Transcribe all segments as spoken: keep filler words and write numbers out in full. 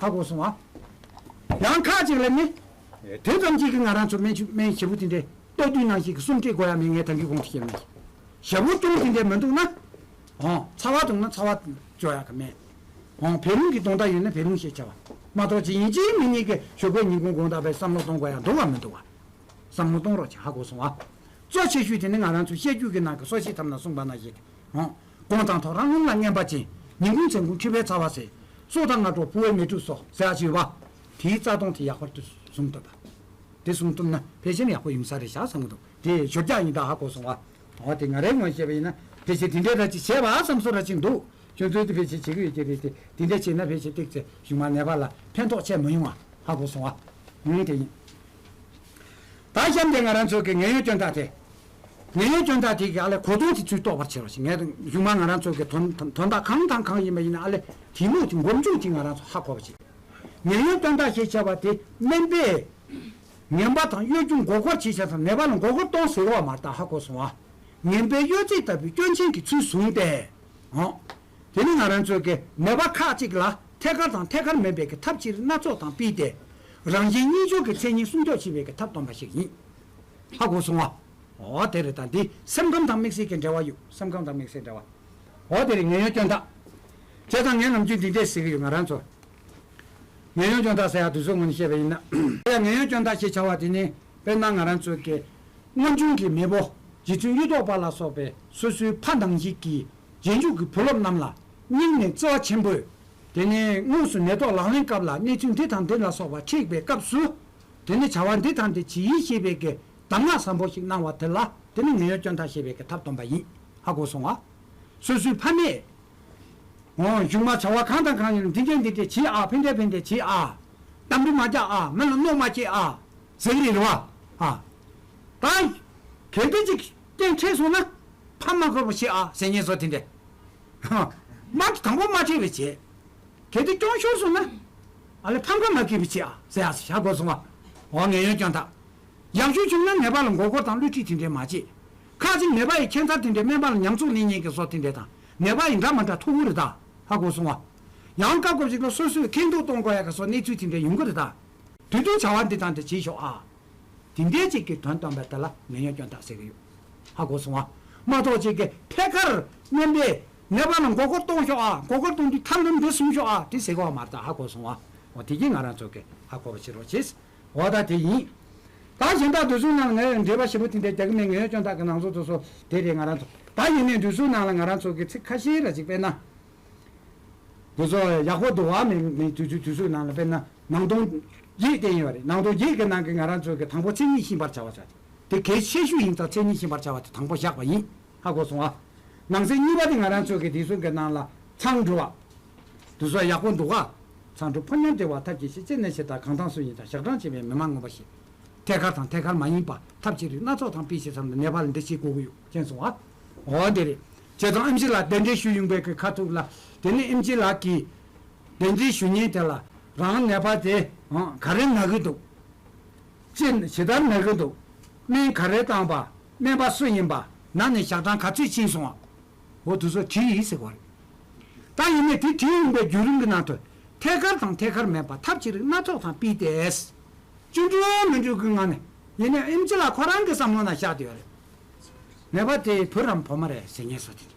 ཧ་གོ་སོང་ཨ། ཡང་ཁག་ཅིག་ལ་ནི། དེ་ཙམ་གཅིག་གིས་ང་རང་ཚོ་སྨན་ཆུ་སྨན་ཞེ་པོ་དེ་འདྲའི་ལྟོ་དུས་ནང་བཞིན་གྱི་གསུམ་སྤྲད་དགོས་ཡ་མེད། ངས་ད་གིན་གོང་དུ་བཤད་མིན། ཞེ་པོ་སྐྱོན་དེ་འདྲའི་མི་འདུག་ན། ཨོ་ཚ་བ་འདུག་ན་ཚ་བ་བཅོ་ཡ་གི་མེད། ཨོ་བད་རླུང་གི་གདོང་མདའ་ཡོད་ན་བད་རླུང་ཞེས་བྱ་བ་མ་གཏོགས་ཅི་ཡིན་གཅིག་མིན་གཉིས་ཀྱི་ཞོགས་པའི་ཉིན་གུང་དགོང་དག་པའི་བསམ་བློ་གཏོང་དགོས་ཡ་འདུག་བ་མི་འདུག་བ། བསམ་བློ་གཏོང་རོགས་བྱེད། ཧ་གོ་སོང་ཨ། གཙོ་ཆེ་ཤོས་དེ་ནི་ང་རང་ཚོའི་བཤད་རྒྱུད་ཀྱི་ནང་གི་སོ་བཤད་ཐབས་ན་གསུངས་པ་ནང་བཞིན་ཏེ། ཨོ། གོང་དང་ཐོག་རང་རླུང་ལ་བརྔན་པ་ཅན། ཉིན་གུང་མཚན་གུང་མཁྲིས་པའི་ཚ་བ་ཟེར། སྲོག་དང་སྔ་དྲོ་ཕོ་བའི་མེ་དྲོད་གསོ་ཟེར་ཡ་ཅིག་ཡོད་པ། དེའི་རྩ་ལྟུང་དེ་ཡག་པར་དུ་བཟུང་ཐུབ་པ། དེ་བཟུང་ཐུབ་ན་ཕལ་ཆེར་ཡག་པོ་ཡོང་ས་རེད་ཤག་བསམ་གྱི་འདུག་དེ་ཞོར་རྒྱག་ཡིན་ད། ཧ་གོ་སོང་བ། འོ་དེ་ང་རའི་ངོས་བཤད་པ་ཡིན་ན་ཕལ་ཆེར་དེ་འདྲའི་ར་ཅིག་བྱས་པ་བསམ་བཟོ་ར་ཅིག་འདུག་ཁྱོད་ཚོས་དེ་ཕལ་ཆེར་བྱེད་ཀྱི་ཡོད་ཀྱི་རེད་དེ། དེ་འདྲ་བྱས་ན་ཕལ་ཆེར་ཏིག་ཙེ་གཞུག་མ་ནད་པ་ལ་ཕན་ཐོགས་ཆེ་མི་ཡོང་བ་ཧ་གོ་སོང་བ། ཡིན་དེ་ཡིན། ད་གཤམ་དེ་ང་རང་ཚོ་གི་ངན་གཡོ་སྐྱོན་དག་དེ། ངན་གཡོ་སྐྱོན་དག་དེ་གི་ཨ་ལས་གོ་དོན་དེ་ཚུར་རྟོགས་པར་བྱེད་རོགས་ཞེས། ངས་གཞུག་མ་ང་རང་ཚོ་གི་དོན་དོན་དག་གང་དང་གང་ཡིན་པ་ཡིན་ན་ཨ་ལས་དེ་མོ་དེ་མགོ་མཇུག་ཅིག་ང་རང་ཚོ་ཧ་གོ་བ་བྱེད། ངན་གཡོ་སྐྱོན་དག་ཞེས་བྱ་བ་དེ་སྨན་པས་ངན་པ་དང་གཡོ་སྒྱུ་མགོ་སྐོར་བྱེད་བྱ་དང་ནད་པ་ལ་མགོ་སྐོར་གཏོང་ཟེར་བ་མ་རེད་ད། ཧ་གོ་སོང་ཨ། ངན་པའི་གཡོ་རྫས་ལྟ་བུའི་སྐྱོན་ཅན་གྱི་ཚུལ་བཟུང་སྟེ། ཨོ། དེ་ནི་ང་རང་ཚོའི་གི་ནད་པ་ཁག་ཅིག་ལ་ཐད་ཀར་དང་ཐད་ཀར་མིན་པའི་གི་ཐབས་ཅིག་སྣ་ཚོགས་དང་སྤེལ་ཏེ། རང་གཞན་གཉིས་སྦྱོར་གྱི་མཚན་ཉིད་སྲུང་སྐྱོབ་བྱེད་པའི་གི་ཐབས་སྟོན་པ་ཞིག་ཡིན། ཧ་གོ་སོང་ཨ། འོ་དེ་རེད་ད། འདི་སེམས་ཁམས་དང་དམིགས་བསལ་གྱི་འབྲེལ་བ་ཡོད། སེམས་ཁམས་དང་དམིགས་བསལ་འབྲེལ་བ། འོ་དེ་རེད། ངན་གཡོ་སྐྱོན་དག་བྱས་ཙང་ངས་ནམ་རྒྱུན་འདི་འདྲས་ཟེར་གི་ཡོད། ང་རང་ཚོ་ངན་གཡོ་སྐྱོན་དག་ཟེར་ཡ་དུས་ཚོད་ངོས་ནས་བཤད་པ་ཡིན་ན། ཡ་ངན་གཡོ་སྐྱོན་དག་ཞེས་བྱ་བ་དེ་ནི་དཔེར་ན་ང་རང་ཚོའི་གི་སྔོན་བྱུང་གི་མེས་པོ་རྗེ་བཙུན་གཡུ་ཐོག་པ་ལ་སོགས་པའི་སོ་སོའི་ཕ་ནང་བཞིན་གྱི་རྗེས་འཇུག་གི་བུ་སློབ་རྣམས་ལ་སྙིང་ནས་བརྩེ་བ་ཆེན་པོས། དེ་ནས་དངོས་སུ་ནད་ཐོག་ལག་ལེན་སྐབས་ལ་གནས་ཚུལ་འདི་དང་འདི་ལ་སོགས་པ་འཁྲིད་པའི་སྐབས་སུ། དེ་ནས་བྱ་བ་འདི་དང་འདི་བྱེད་ཡིན་ཞེས་པའི་གི་གདམས་ངག་བཟང་པོ་ཞིག་གནང་བ་དེ་ལ་དེ་ནི་ངན་གཡོ་སྐྱོན་དག་ཞེས་པའི་གི་ཐབས་སྟོན་པ་ཡིན། ཧ་གོ་སོང་ང་། སོ་སོའི་ཕ་མས། འོ་གཞུག་མ་བྱ་བ་གང་དང་གང་ཡིན་ན་འདི་འདྲས་འདི་འདྲས་བྱེད་ཨ། ཕན་འདྲས་ཕན་འདྲས་བྱེད་ཨ། གཏམ་འདྲི་མ་རྒྱག་ཨ། མི་ལ་གནོད་མ་བྱེད་ཨ། ཟེར་གི་རེད་བ། ཨ། ད། གལ་ཏེ་ཅིག་རྐྱེན་འཕྲད་སོང་ན། ཕ་མ་དགོས་པ་བྱེད་ཨ་ཟེར་ཉན་སོ་དེ་འདྲས། མ་དང་པོ་མ་འཕྲད་པ་བྱེད། གལ་ཏེ་སྐྱོན་ཤོར་སོང་ན། ཨ་ལས་ཕམ་ཁ་མ་སྐྱེས་པ་བྱེད་ཨ་ཟེར་ཨ་ཟེར་ཧ་གོ་སོང་ཨ། འོ་ངན་གཡོ་སྐྱོན་དག་ཡག་ཤོས་བྱུང་ན་ནད་པ་ལ་མགོ་སྐོར་དང་བསླུ་བྲིད་དེ་འདྲས་མ་བྱེད། ཁ་ཅིག་ནད་པ་ཡི་ཁྱད་མཚར་དེ་འདྲས་སྨན་པ་ལ་ཉམས་ཚོགས་ལེན་མཁན་གྱི་བཟོ་དེ་འདྲས་དང་ནད་པ་ཡི་འདྲ་མ་འདྲ་ཐུག་གི་རེད་ད། ཧ་གོ་སོང་ཨ། ཡང་སྐབས་སྐབས་ཤིག་ལ་སོ་སོས་ཁེངས་འདུག་གཏོང་དགོས་ཡ་གི་བཟོ་གནས་ཚུལ་དེ་འདྲས་ཡོང་གི་རེད་ད། དུས་རྒྱུན་བྱ་བ་འདི་དང་འདི་བྱེད་ཤོག་ཨ། དེ་འདྲས་ཅིག་གི་དོན་སྟོན་པ་དེ་ལ་ངན་གཡོ་སྐྱོན་དག་ཟེར་གི་ཡོད། ཧ་གོ་སོང་ཨ། མ་གཏོགས་ཅིག་གི་ཐད་ཀར་སྨན་པས་ནད་པ་ལ་མགོ་སྐོར་གཏོང་ཤོག་ཨ། མགོ་སྐོར་གཏོང་དུས་ཐབས་ལམ་འདི་བཟུང་ཤོག་ཨ། དེ་ཟེར་གི་བ་མ་རེད་ད། ཧ་གོ་སོང་ཨ། འོ་དེ་གིས་ང་རང་ཚོ་གི་ཧ་གོ་བ་བྱེད་རོགས་བྱེད། འོ་ད་དེ་ཡིན། ད་གཞན་དག་དུས་ཚོད་ནང་ལ་ངས་འགྲེལ་པ་ཞིབ་པོ་དེ་འདྲ་རྒྱག་གི་མེད། ངན་གཡོ་སྐྱོན་དག་གི་ནང་ཚོ་དེ་ཚོ་དེ་རེད། ང་རང་ཚོ་ད་ཡིན་ནའི་དུས་ཚོད་ནང་ལ་ང་རང་ཚོ་གི་ཚིག་ཁ་ཤས་ར་ཅིག་དཔེར་ན། དེ་ཚོ་ཡག་པོ་འདུག་བ་མེད་མེད་དུས་ཚོད་དུས་ཚོད་ནང་ལ་དཔེར་ན་ནང་དོན་བརྒྱད་བསྟན་ཡོད་རེད། ནང་དོན་བརྒྱད་ཀྱི་ནང་གི་ང་རང་ཚོ་གི་དང་པོ་མཚན་ཉིད་ཤེས་པར་བྱ་བ་བྱ་དེ་གལ་ཆེ་ཤོས་ཡིན་ཙང་མཚན་ཉིད་ཤེས་པར་བྱ་བ་དེ་དང་པོ་བཞག་པ་ཡིན། ཧ་གོ་སོང་ཨ། ནང་གསེས་གཉིས་པ་དེ་ང་རང་ཚོ་གི་དེ་ཚོ་གི་ནང་ལ་མཚང་འབྲུ་བ། དེ་ཚོ་ཡག་པོ་འདུག་ག་མཚང་འབྲུ་ཕོ་ཉ་འབྲེལ་བ་ཐབས་ཀྱི་ཤེས་བྱེད་ནས་ཞེ་དྲག་གང་དང་སུ་ཡིན་དང་ཞག་གྲངས་བྱེད་པའི་མི་མང་མངོན་པ་ཞིག་ཐད་ཀར་དང་ཐད་ཀར་མ་ཡིན་པ་ཐབས་ཅི་རིགས་སྣ་ཚོགས་དང་སྤེལ་ཞིང་བསམ་དུ་ནད་པ་ལ་འདི་བྱེད་དགོས་ཀྱི་ཡོད་མཁྱེན་སོང་ཨ། འོ་འདི་རེད། བྱས་ཙང་ཨེམ་ཆི་ལགས་གདན་འདྲེན་ཞུས་ཡོང་པའི་གི་ཁ་ཐུག་ལ་དེ་ནི་ཨེམ་ཆི་ལགས་ཀྱིས་གདན་འདྲེན་ཞུ་མཁན་དེ་ལ་རང་ནད་པ་དེ་ག་རེ་ན་གི་འདུག་ཅི་ཇི་ལྟར་ན་གི་འདུག་སྨན་ག་རེ་བཏང་པ། སྨན་པ་སུ་ཡིན་པ། ན་ནས་ཞག་གྲངས་ག་ཚོད་ཕྱིན་སོང་བ། འོ་དེ་ཚོ་དྲིས་ཡིན་ཟེར་བ་རེད། ད་ཡིན་ནའི་དེ་དྲིས་ཡོང་པའི་བརྒྱུད་རིམ་གྱི་ནང་དུ་ཐད་ཀར་དང་ཐད་ཀར་མིན་པ་ཐབས་ཅི་རིགས་སྣ་ཚོགས་དང་སྤེལ་ཏེ། སྐྱོན་བརྗོད་མི་འགྲོ་གི་ངང་ནས་ཡིན་ནའི་ཨེམ་ཆི་ལགས་ཁོ་རང་གི་བསམ་བློ་ནང་བཞག་བསྡད་ཡོད་རེད། ནད་པ་དེ་བུ་རམ་བུ་མོ་རེད་ཟེར་ཉན་སོ་དེ།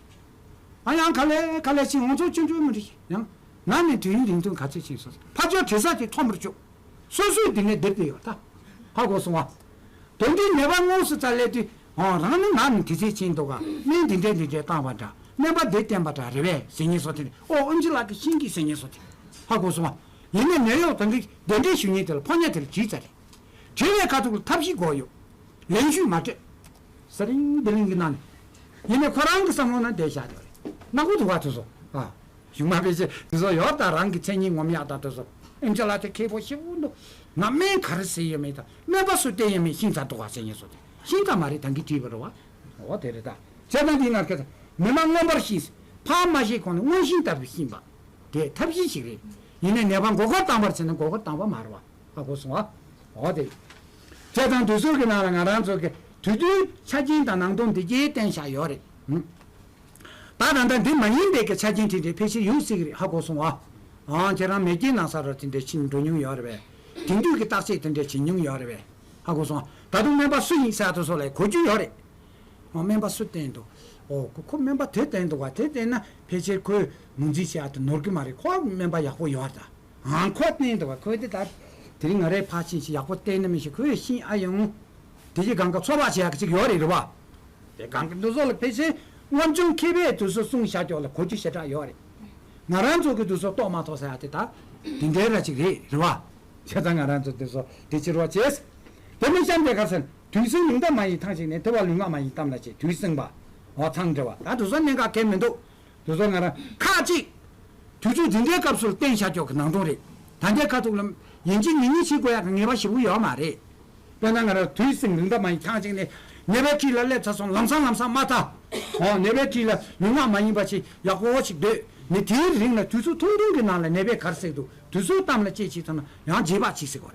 ཨ་ཡང་ག་ལེ་ག་ལེ་ཕྱིན་འོང་ཚོ་སྐྱོན་བརྗོད་མི་འགྲོ་ཡང་ན་ནས་དུས་ཡུན་རིང་ཐུང་ག་ཚོད་ཕྱིན་སོ། ཕར་ཕྱོགས་དྲི་ས་དེ་མཐོང་མི་བཅུག་སོ་སོས་འདི་ནས་བསྡད་བསྡད་ཡོད་ད། ཧ་གོ་སོང་བ། དོན་དུ་ནད་པ་དངོས་སུ་བཙལ་ལས་དུས་ཨང་རང་ནི་ན་ནས་དུས་ཚོད་ཕྱིན་འདུག་ག་སྨན་འདི་འདྲས་འདི་འདྲས་བཏང་བ་འདྲ། སྨན་པ་འདི་བསྟེན་པ་འདྲ་རེད་པས་ཟེར་ཉན་སོ་དེ་ནི་ཨོ་ཨེམ་ཆི་ལགས་ཀྱིས་ཤེས་ཀྱིས་ཟེར་ཉན་སོ་དེ། ཧ་གོ་སོང་བ། ཡིན་ནའི་ནད་གཡོག་དང་གི་གདན་འདྲེན་ཞུ་མཁན་དེ་ལ་ཕོ་ཉ་དེ་ལ་དྲིས་ཚར་རེད། དྲི་བའི་ཁ་ཐུག་ལ་ཐབས་ཤེས་དགོས་ཡོད། ལན་ཞུས་མ་སྤྲད། ས་རིང་བི་རིང་གི་ནང་ནས། ཡིན་ནའི་ཁོ་རང་གི་བསམ་བློ་ན་བསྡད་བཞག་ཡོད་རེད། ནག་པོ་འདུག་བ་དེ་ཚོ། ཨ། གཞུག་མ་ཕལ་ཆེར་དེ་ཚོ་ཡོད་ད་རང་གི་མཚན་ཉིད་ངོམ་ཡག་ད་དེ་ཚོ། ཨེམ་ཆི་ལགས་དེ་མཁས་པོ་ཞེ་པོ་འདུག་ང་སྨན་ག་རེ་ཟེར་ཡོད་མེད་ད་སྨན་པ་སུ་བསྟེན་ཡོད་མེད་ཤེས་ཚར་འདུག་བ་ཟེར་ཉན་སོ་དེ། ཤེས་ད་མ་རེད་ད་གིན་བྲིས་པ་རེད་བ། འོ་དེ་རེད་ད། བྱས་ཙང་འདི་ནང་སྐད་མི་མང་མངོན་པར་ཤེས། ཕ་མ་ཤེས་གོང་ནས་མངོན་ཤེས་ལྟ་བུ་ཤེས་པ། དེ་ཐབས་ཤེས་ཤིག་རེད། ཡིན་ནའི་ནད་པ་མགོ་སྐོར་བཏང་བར་བྱས་ན་མགོ་སྐོར་བཏང་བ་མ་རེད་བ། ཧ་གོ་སོང་ཨ། འོ་དེ། བྱས་ཙང་དུས་ཚོད་ཀྱི་ནང་ལ་ང་རང་ཚོ་གི་དུས་དུས་ཆ་རྐྱེན་དང་ནང་དོན་འདི་སྐྱེས་བསྟན་བཞག་ཡོད་རེད། ཧུམ། ད་ད་ལྟ་འདི་མ་ཡིན་པའི་གི་ཆ་རྐྱེན་དེ་འདྲའི་ཕལ་ཆེར་ཡོད་སྲིད་ཀྱི་རེད། ཧ་གོ་སོང་ཨ། ཨང་། ཁྱེད་རང་མེས་རྒྱལ་ནང་ས་རུ་དེ་འདྲས་ཕྱིན་འགྲོ་མྱོང་ཡོད་རེད་པས། དེང་དུས་ཀྱི་བརྟག་དཔྱད་དེ་འདྲས་བྱེད་མྱོང་ཡོད་རེད་པས། ཧ་གོ་སོང་། ད་དུང་སྨན་པ་སུ་ཡིན་ཟེར་དུ་སོགས་ལ་གོ་རྒྱུ་ཡོད་རེད། ཨང་། སྨན་པ་སུ་བསྟེན་འདུག་ཨོ། ཁོ་ཁོ་སྨན་པ་དེ་བསྟེན་འདུག་བ། དེ་བསྟེན་ན་ཕལ་ཆེར་ཁོས་ངོས་འཛིན་བྱེད་ཡག་དེ་ནོར་གི་མ་རེད། ཁོ་སྨན་པ་ཡག་པོ་ཡོད་རེད་ད། ཨང་། ཁོ་བསྟེན་འདུག་བ། ཁོས་དེ་ད་དེ་རིང་ང་རའི་ཕར་ཕྱིན་ཞིག་ཡག་པོ་བསྟེན་ན་མི་ཤེས། ཁོས་ཤེས་ཨ་ཡོང་། དེ་གི་གང་ག་ཚོད་དཔག་བྱེད་ཡག་གི་ཅིག་ཡོད་རེད། རེད་བ། དེ་གང་གི་འདུ་ཚོགས་ལ་ཕལ་ཆེར་དབང་ཆུང་མཁས་པས་དུས་སུ་གསུང་བྱ་ཀྱོག་ལ་གོ་རྒྱུ་ཞེ་དྲག་ཡོད་རེད། ང་རང་ཚོ་གི་དུས་སུ་རྟོགས་མ་ཐོག་ཟེར་ཡ་དེ་ད་དེ་འདྲའི་ར་ཅིག་རེད། རེད་བ། བྱས་ཙང་ང་རང་ཚོ་དུས་སུ་དེ་ཕྱིར་རོགས་བྱས། དེ་མི་གཤམ་དེ་ག་ཟེར། དུས་སུ་ལུང་དང་མ་ཡིན་ཐང་ཞིག་ནས་དེ་བ་ལུས་ངག་མ་ཡིན་གཏམ་ལ་བྱེད། དུས་སེང་བ། འོ། ཚང་འདྲ་བ། ད་དུས་སུ་གནད་འགག་གལ་མི་འདུག་དེ་ཚོ་ང་རང་ཁག་ཅིག་དུས་ཚོད་འདི་འདྲའི་སྐབས་སུ་བསྟན་བྱ་ཀྱོག་གི་ནང་དོན་རེད། ད་ལྟའི་ཁ་ཐུག་ལ་ཡིན་གཅིག་མིན་གཉིས་བྱེད་དགོས་ཡག་གི་ངེས་པ་ཞེ་པོ་ཡོད་མ་རེད། དཔེར་ན་ང་རང་དུས་སེང་རིང་ད་མ་ཡིན་ཐང་ཅིག་ནས་ནད་པའི་འཁྲིས་ལ་སླེབས་ཚར་སོང་། ལམ་སང་ལམ་སང་མ་ཐག་ཨོ། ནད་པའི་འཁྲིས་ལ་ལུས་ངག་མ་ཡིན་པ་ཞིག་ཡག་པོ་ཞིག་སྡོད་ནས་དེའི་རིང་ལ་དུས་ཚོད་ཐུང་ཐུང་གི་ནང་ལ་ནད་པས་ག་རེ་ཟེར་འདུག་དུས་ཚོད་གཏམ་ལ་དཔྱད་བྱས་ཚར་ན་ཡང་རྗེས་དཔག་བྱེད་ཟེར་དགོས་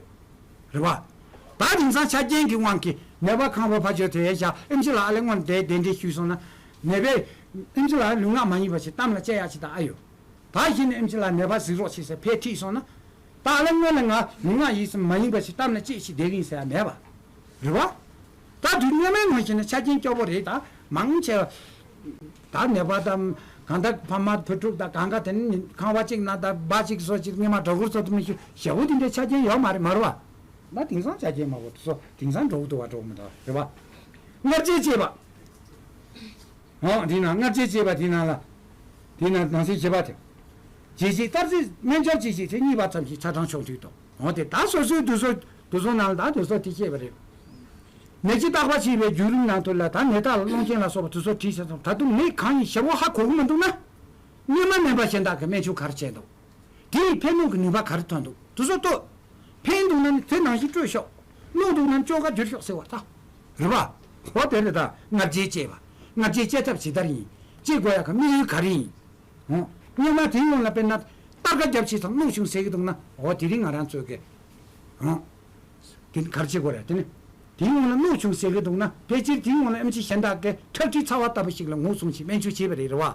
རེད། རེད་བ། ད་དེང་སང་ཆ་རྐྱེན་གྱི་དབང་གིས་ནད་པ་ཁང་པ་ཕར་ཕྱོགས་དེ་བཞག་ཨེམ་ཆི་ལགས་ཨ་ལས་སྔོན་དེ་གདན་འདྲེན་ཞུས་སོང་ན། ནད་པས་ཨེམ་ཆི་ལགས་ལུས་ངག་མ་ཡིན་པ་ཞིག་གཏམ་ལ་དཔྱད་ཡག་ཅིག་ད་ཨ་ཡོད། ད་གཞི་ནས་ཨེམ་ཆི་ལགས་ནད་པ་གཟིགས་རོགས་བྱེད་ཟེར་ཕར་ཁྲིད་སོང་ན། ད་ཨ་ལས་སྔོན་ལ་ང་ལུས་ངག་ཡིད་གསུམ་མ་ཡིན་པ་ཞིག་གཏམ་ལ་དཔྱད་ཞིག་བསྡད་གི་ཡིན་ཟེར་ཡ་མེད་པ། རེད་བ། ད་དུས་སྔ་མའི་ནང་བཞིན་ན་ཆ་རྐྱེན་སྐྱོ་པོ་རེད། ད་མང་ཆེ་བ། ད་ནད་པ་དང་གང་ལྟར་ཕ་མ་བུ་ཕྲུག་དང་གང་ག་དེ་ནི་ཁང་བ་གཅིག་ན་ད་འབའ་གཅིག་བཟོ་གཅིག་སྔས་མ་གྲོགས་པོ་ཚོ་དུ་མི་ཤི་ཞེ་པོ་དེ་འདྲའི་ཆ་རྐྱེན་ཡོད་མ་རེད། མ་རེད་བ། ད་དེང་སང་ཆ་རྐྱེན་མང་པོ་དེ་ཚོ་དེང་སང་འགྲོ་གི་འདུག་བ། འགྲོ་གི་མི་འདུག་བ། རེད་བ། སྔར་རྗེས་བཅད་པ། ཨོ། དེ་ན་སྔར་རྗེས་བཅད་པ་དེ་ན་ལ། དེ་ན་ནང་གསེས་བྱེད་པ་དེ། རྗེས་བཅད་གཏར་རྩེ་སྨན་སྦྱོར་བཅས་བྱས་ཚེ་གཉིས་པ་ཙམ་ཞིག་ཆ་ཚང་ཆོག་འདུག་དོ། འོ་དེ་ད་སོ་སོའི་དུས་ཚོད་དུས་ཚོད་ནང་ལ་ད་དུས་ཚོད་དེ་བཤད་པ་རེད། ནད་ཀྱི་བརྟག་པ་བྱས་པའི་བརྒྱུད་རིམ་ནང་དུ་ལ་ད་ནད་རྟགས་ལ་སློང་རྐྱེན་ལ་སོགས་པ་དུས་ཚོད་བྲིས་ཚར་སོང་། ད་དུང་ནད་གང་ཡིན་ཞེ་པོ་ཧ་གོ་གི་མི་འདུག་ན། སྔོན་མ་སྨན་པ་གཞན་དག་གིས་སྨན་བཅོས་ག་རེ་བྱས་འདུག་དེ་ཡིས་ཕན་གནོད་ཀྱི་ནུས་པ་ག་རེ་ཐོན་འདུག་དུས་ཚོད་ལྟོས། ཕན་འདུག་ན་ནི་དེ་ནང་བཞིན་སྤྲོད་ཤོག་གནོད་འདུག་ན་ནི་བཅོས་ཁ་བསྒྱུར་ཤོག་ཟེར་བ་ད། རེད་པ། འོ་དེ་རེད་ད། སྔར་རྗེས་བཅད་པ། སྔར་རྗེས་བཅད་ཐབས་ཇི་ལྟར་ཡིན། བཅད་དགོས་ཡག་གི་དམིགས་ཡུལ་ག་རེ་ཡིན། འོ། སྔོན་མ་དེའི་སྔོན་ལ་དཔེར་ན། གཏར་ཁ་བརྒྱབ་བྱས་ཙང་གནོད་བྱུང་ཟེར་གྱི་འདུག་ན། འོ་དེ་རིང་ང་རང་ཚོས་ཀྱི། འོ། དེ་ག་རེ་བྱེད་དགོས་རེད་དེ་ནི། དེའི་སྔོན་ལ་གནོད་བྱུང་ཟེར་གྱི་འདུག་ན། ཕལ་ཆེར་དེའི་སྔོན་ལ་ཨེམ་ཆི་གཞན་དག་གིས་ཁྲག་མཁྲིས་ཚ་བ་ལྟ་བུ་ཞིག་ལ་ངོ་བཟུང་བྱས་སྨན་བཅོས་བྱས་པ་རེད། རེད་པ།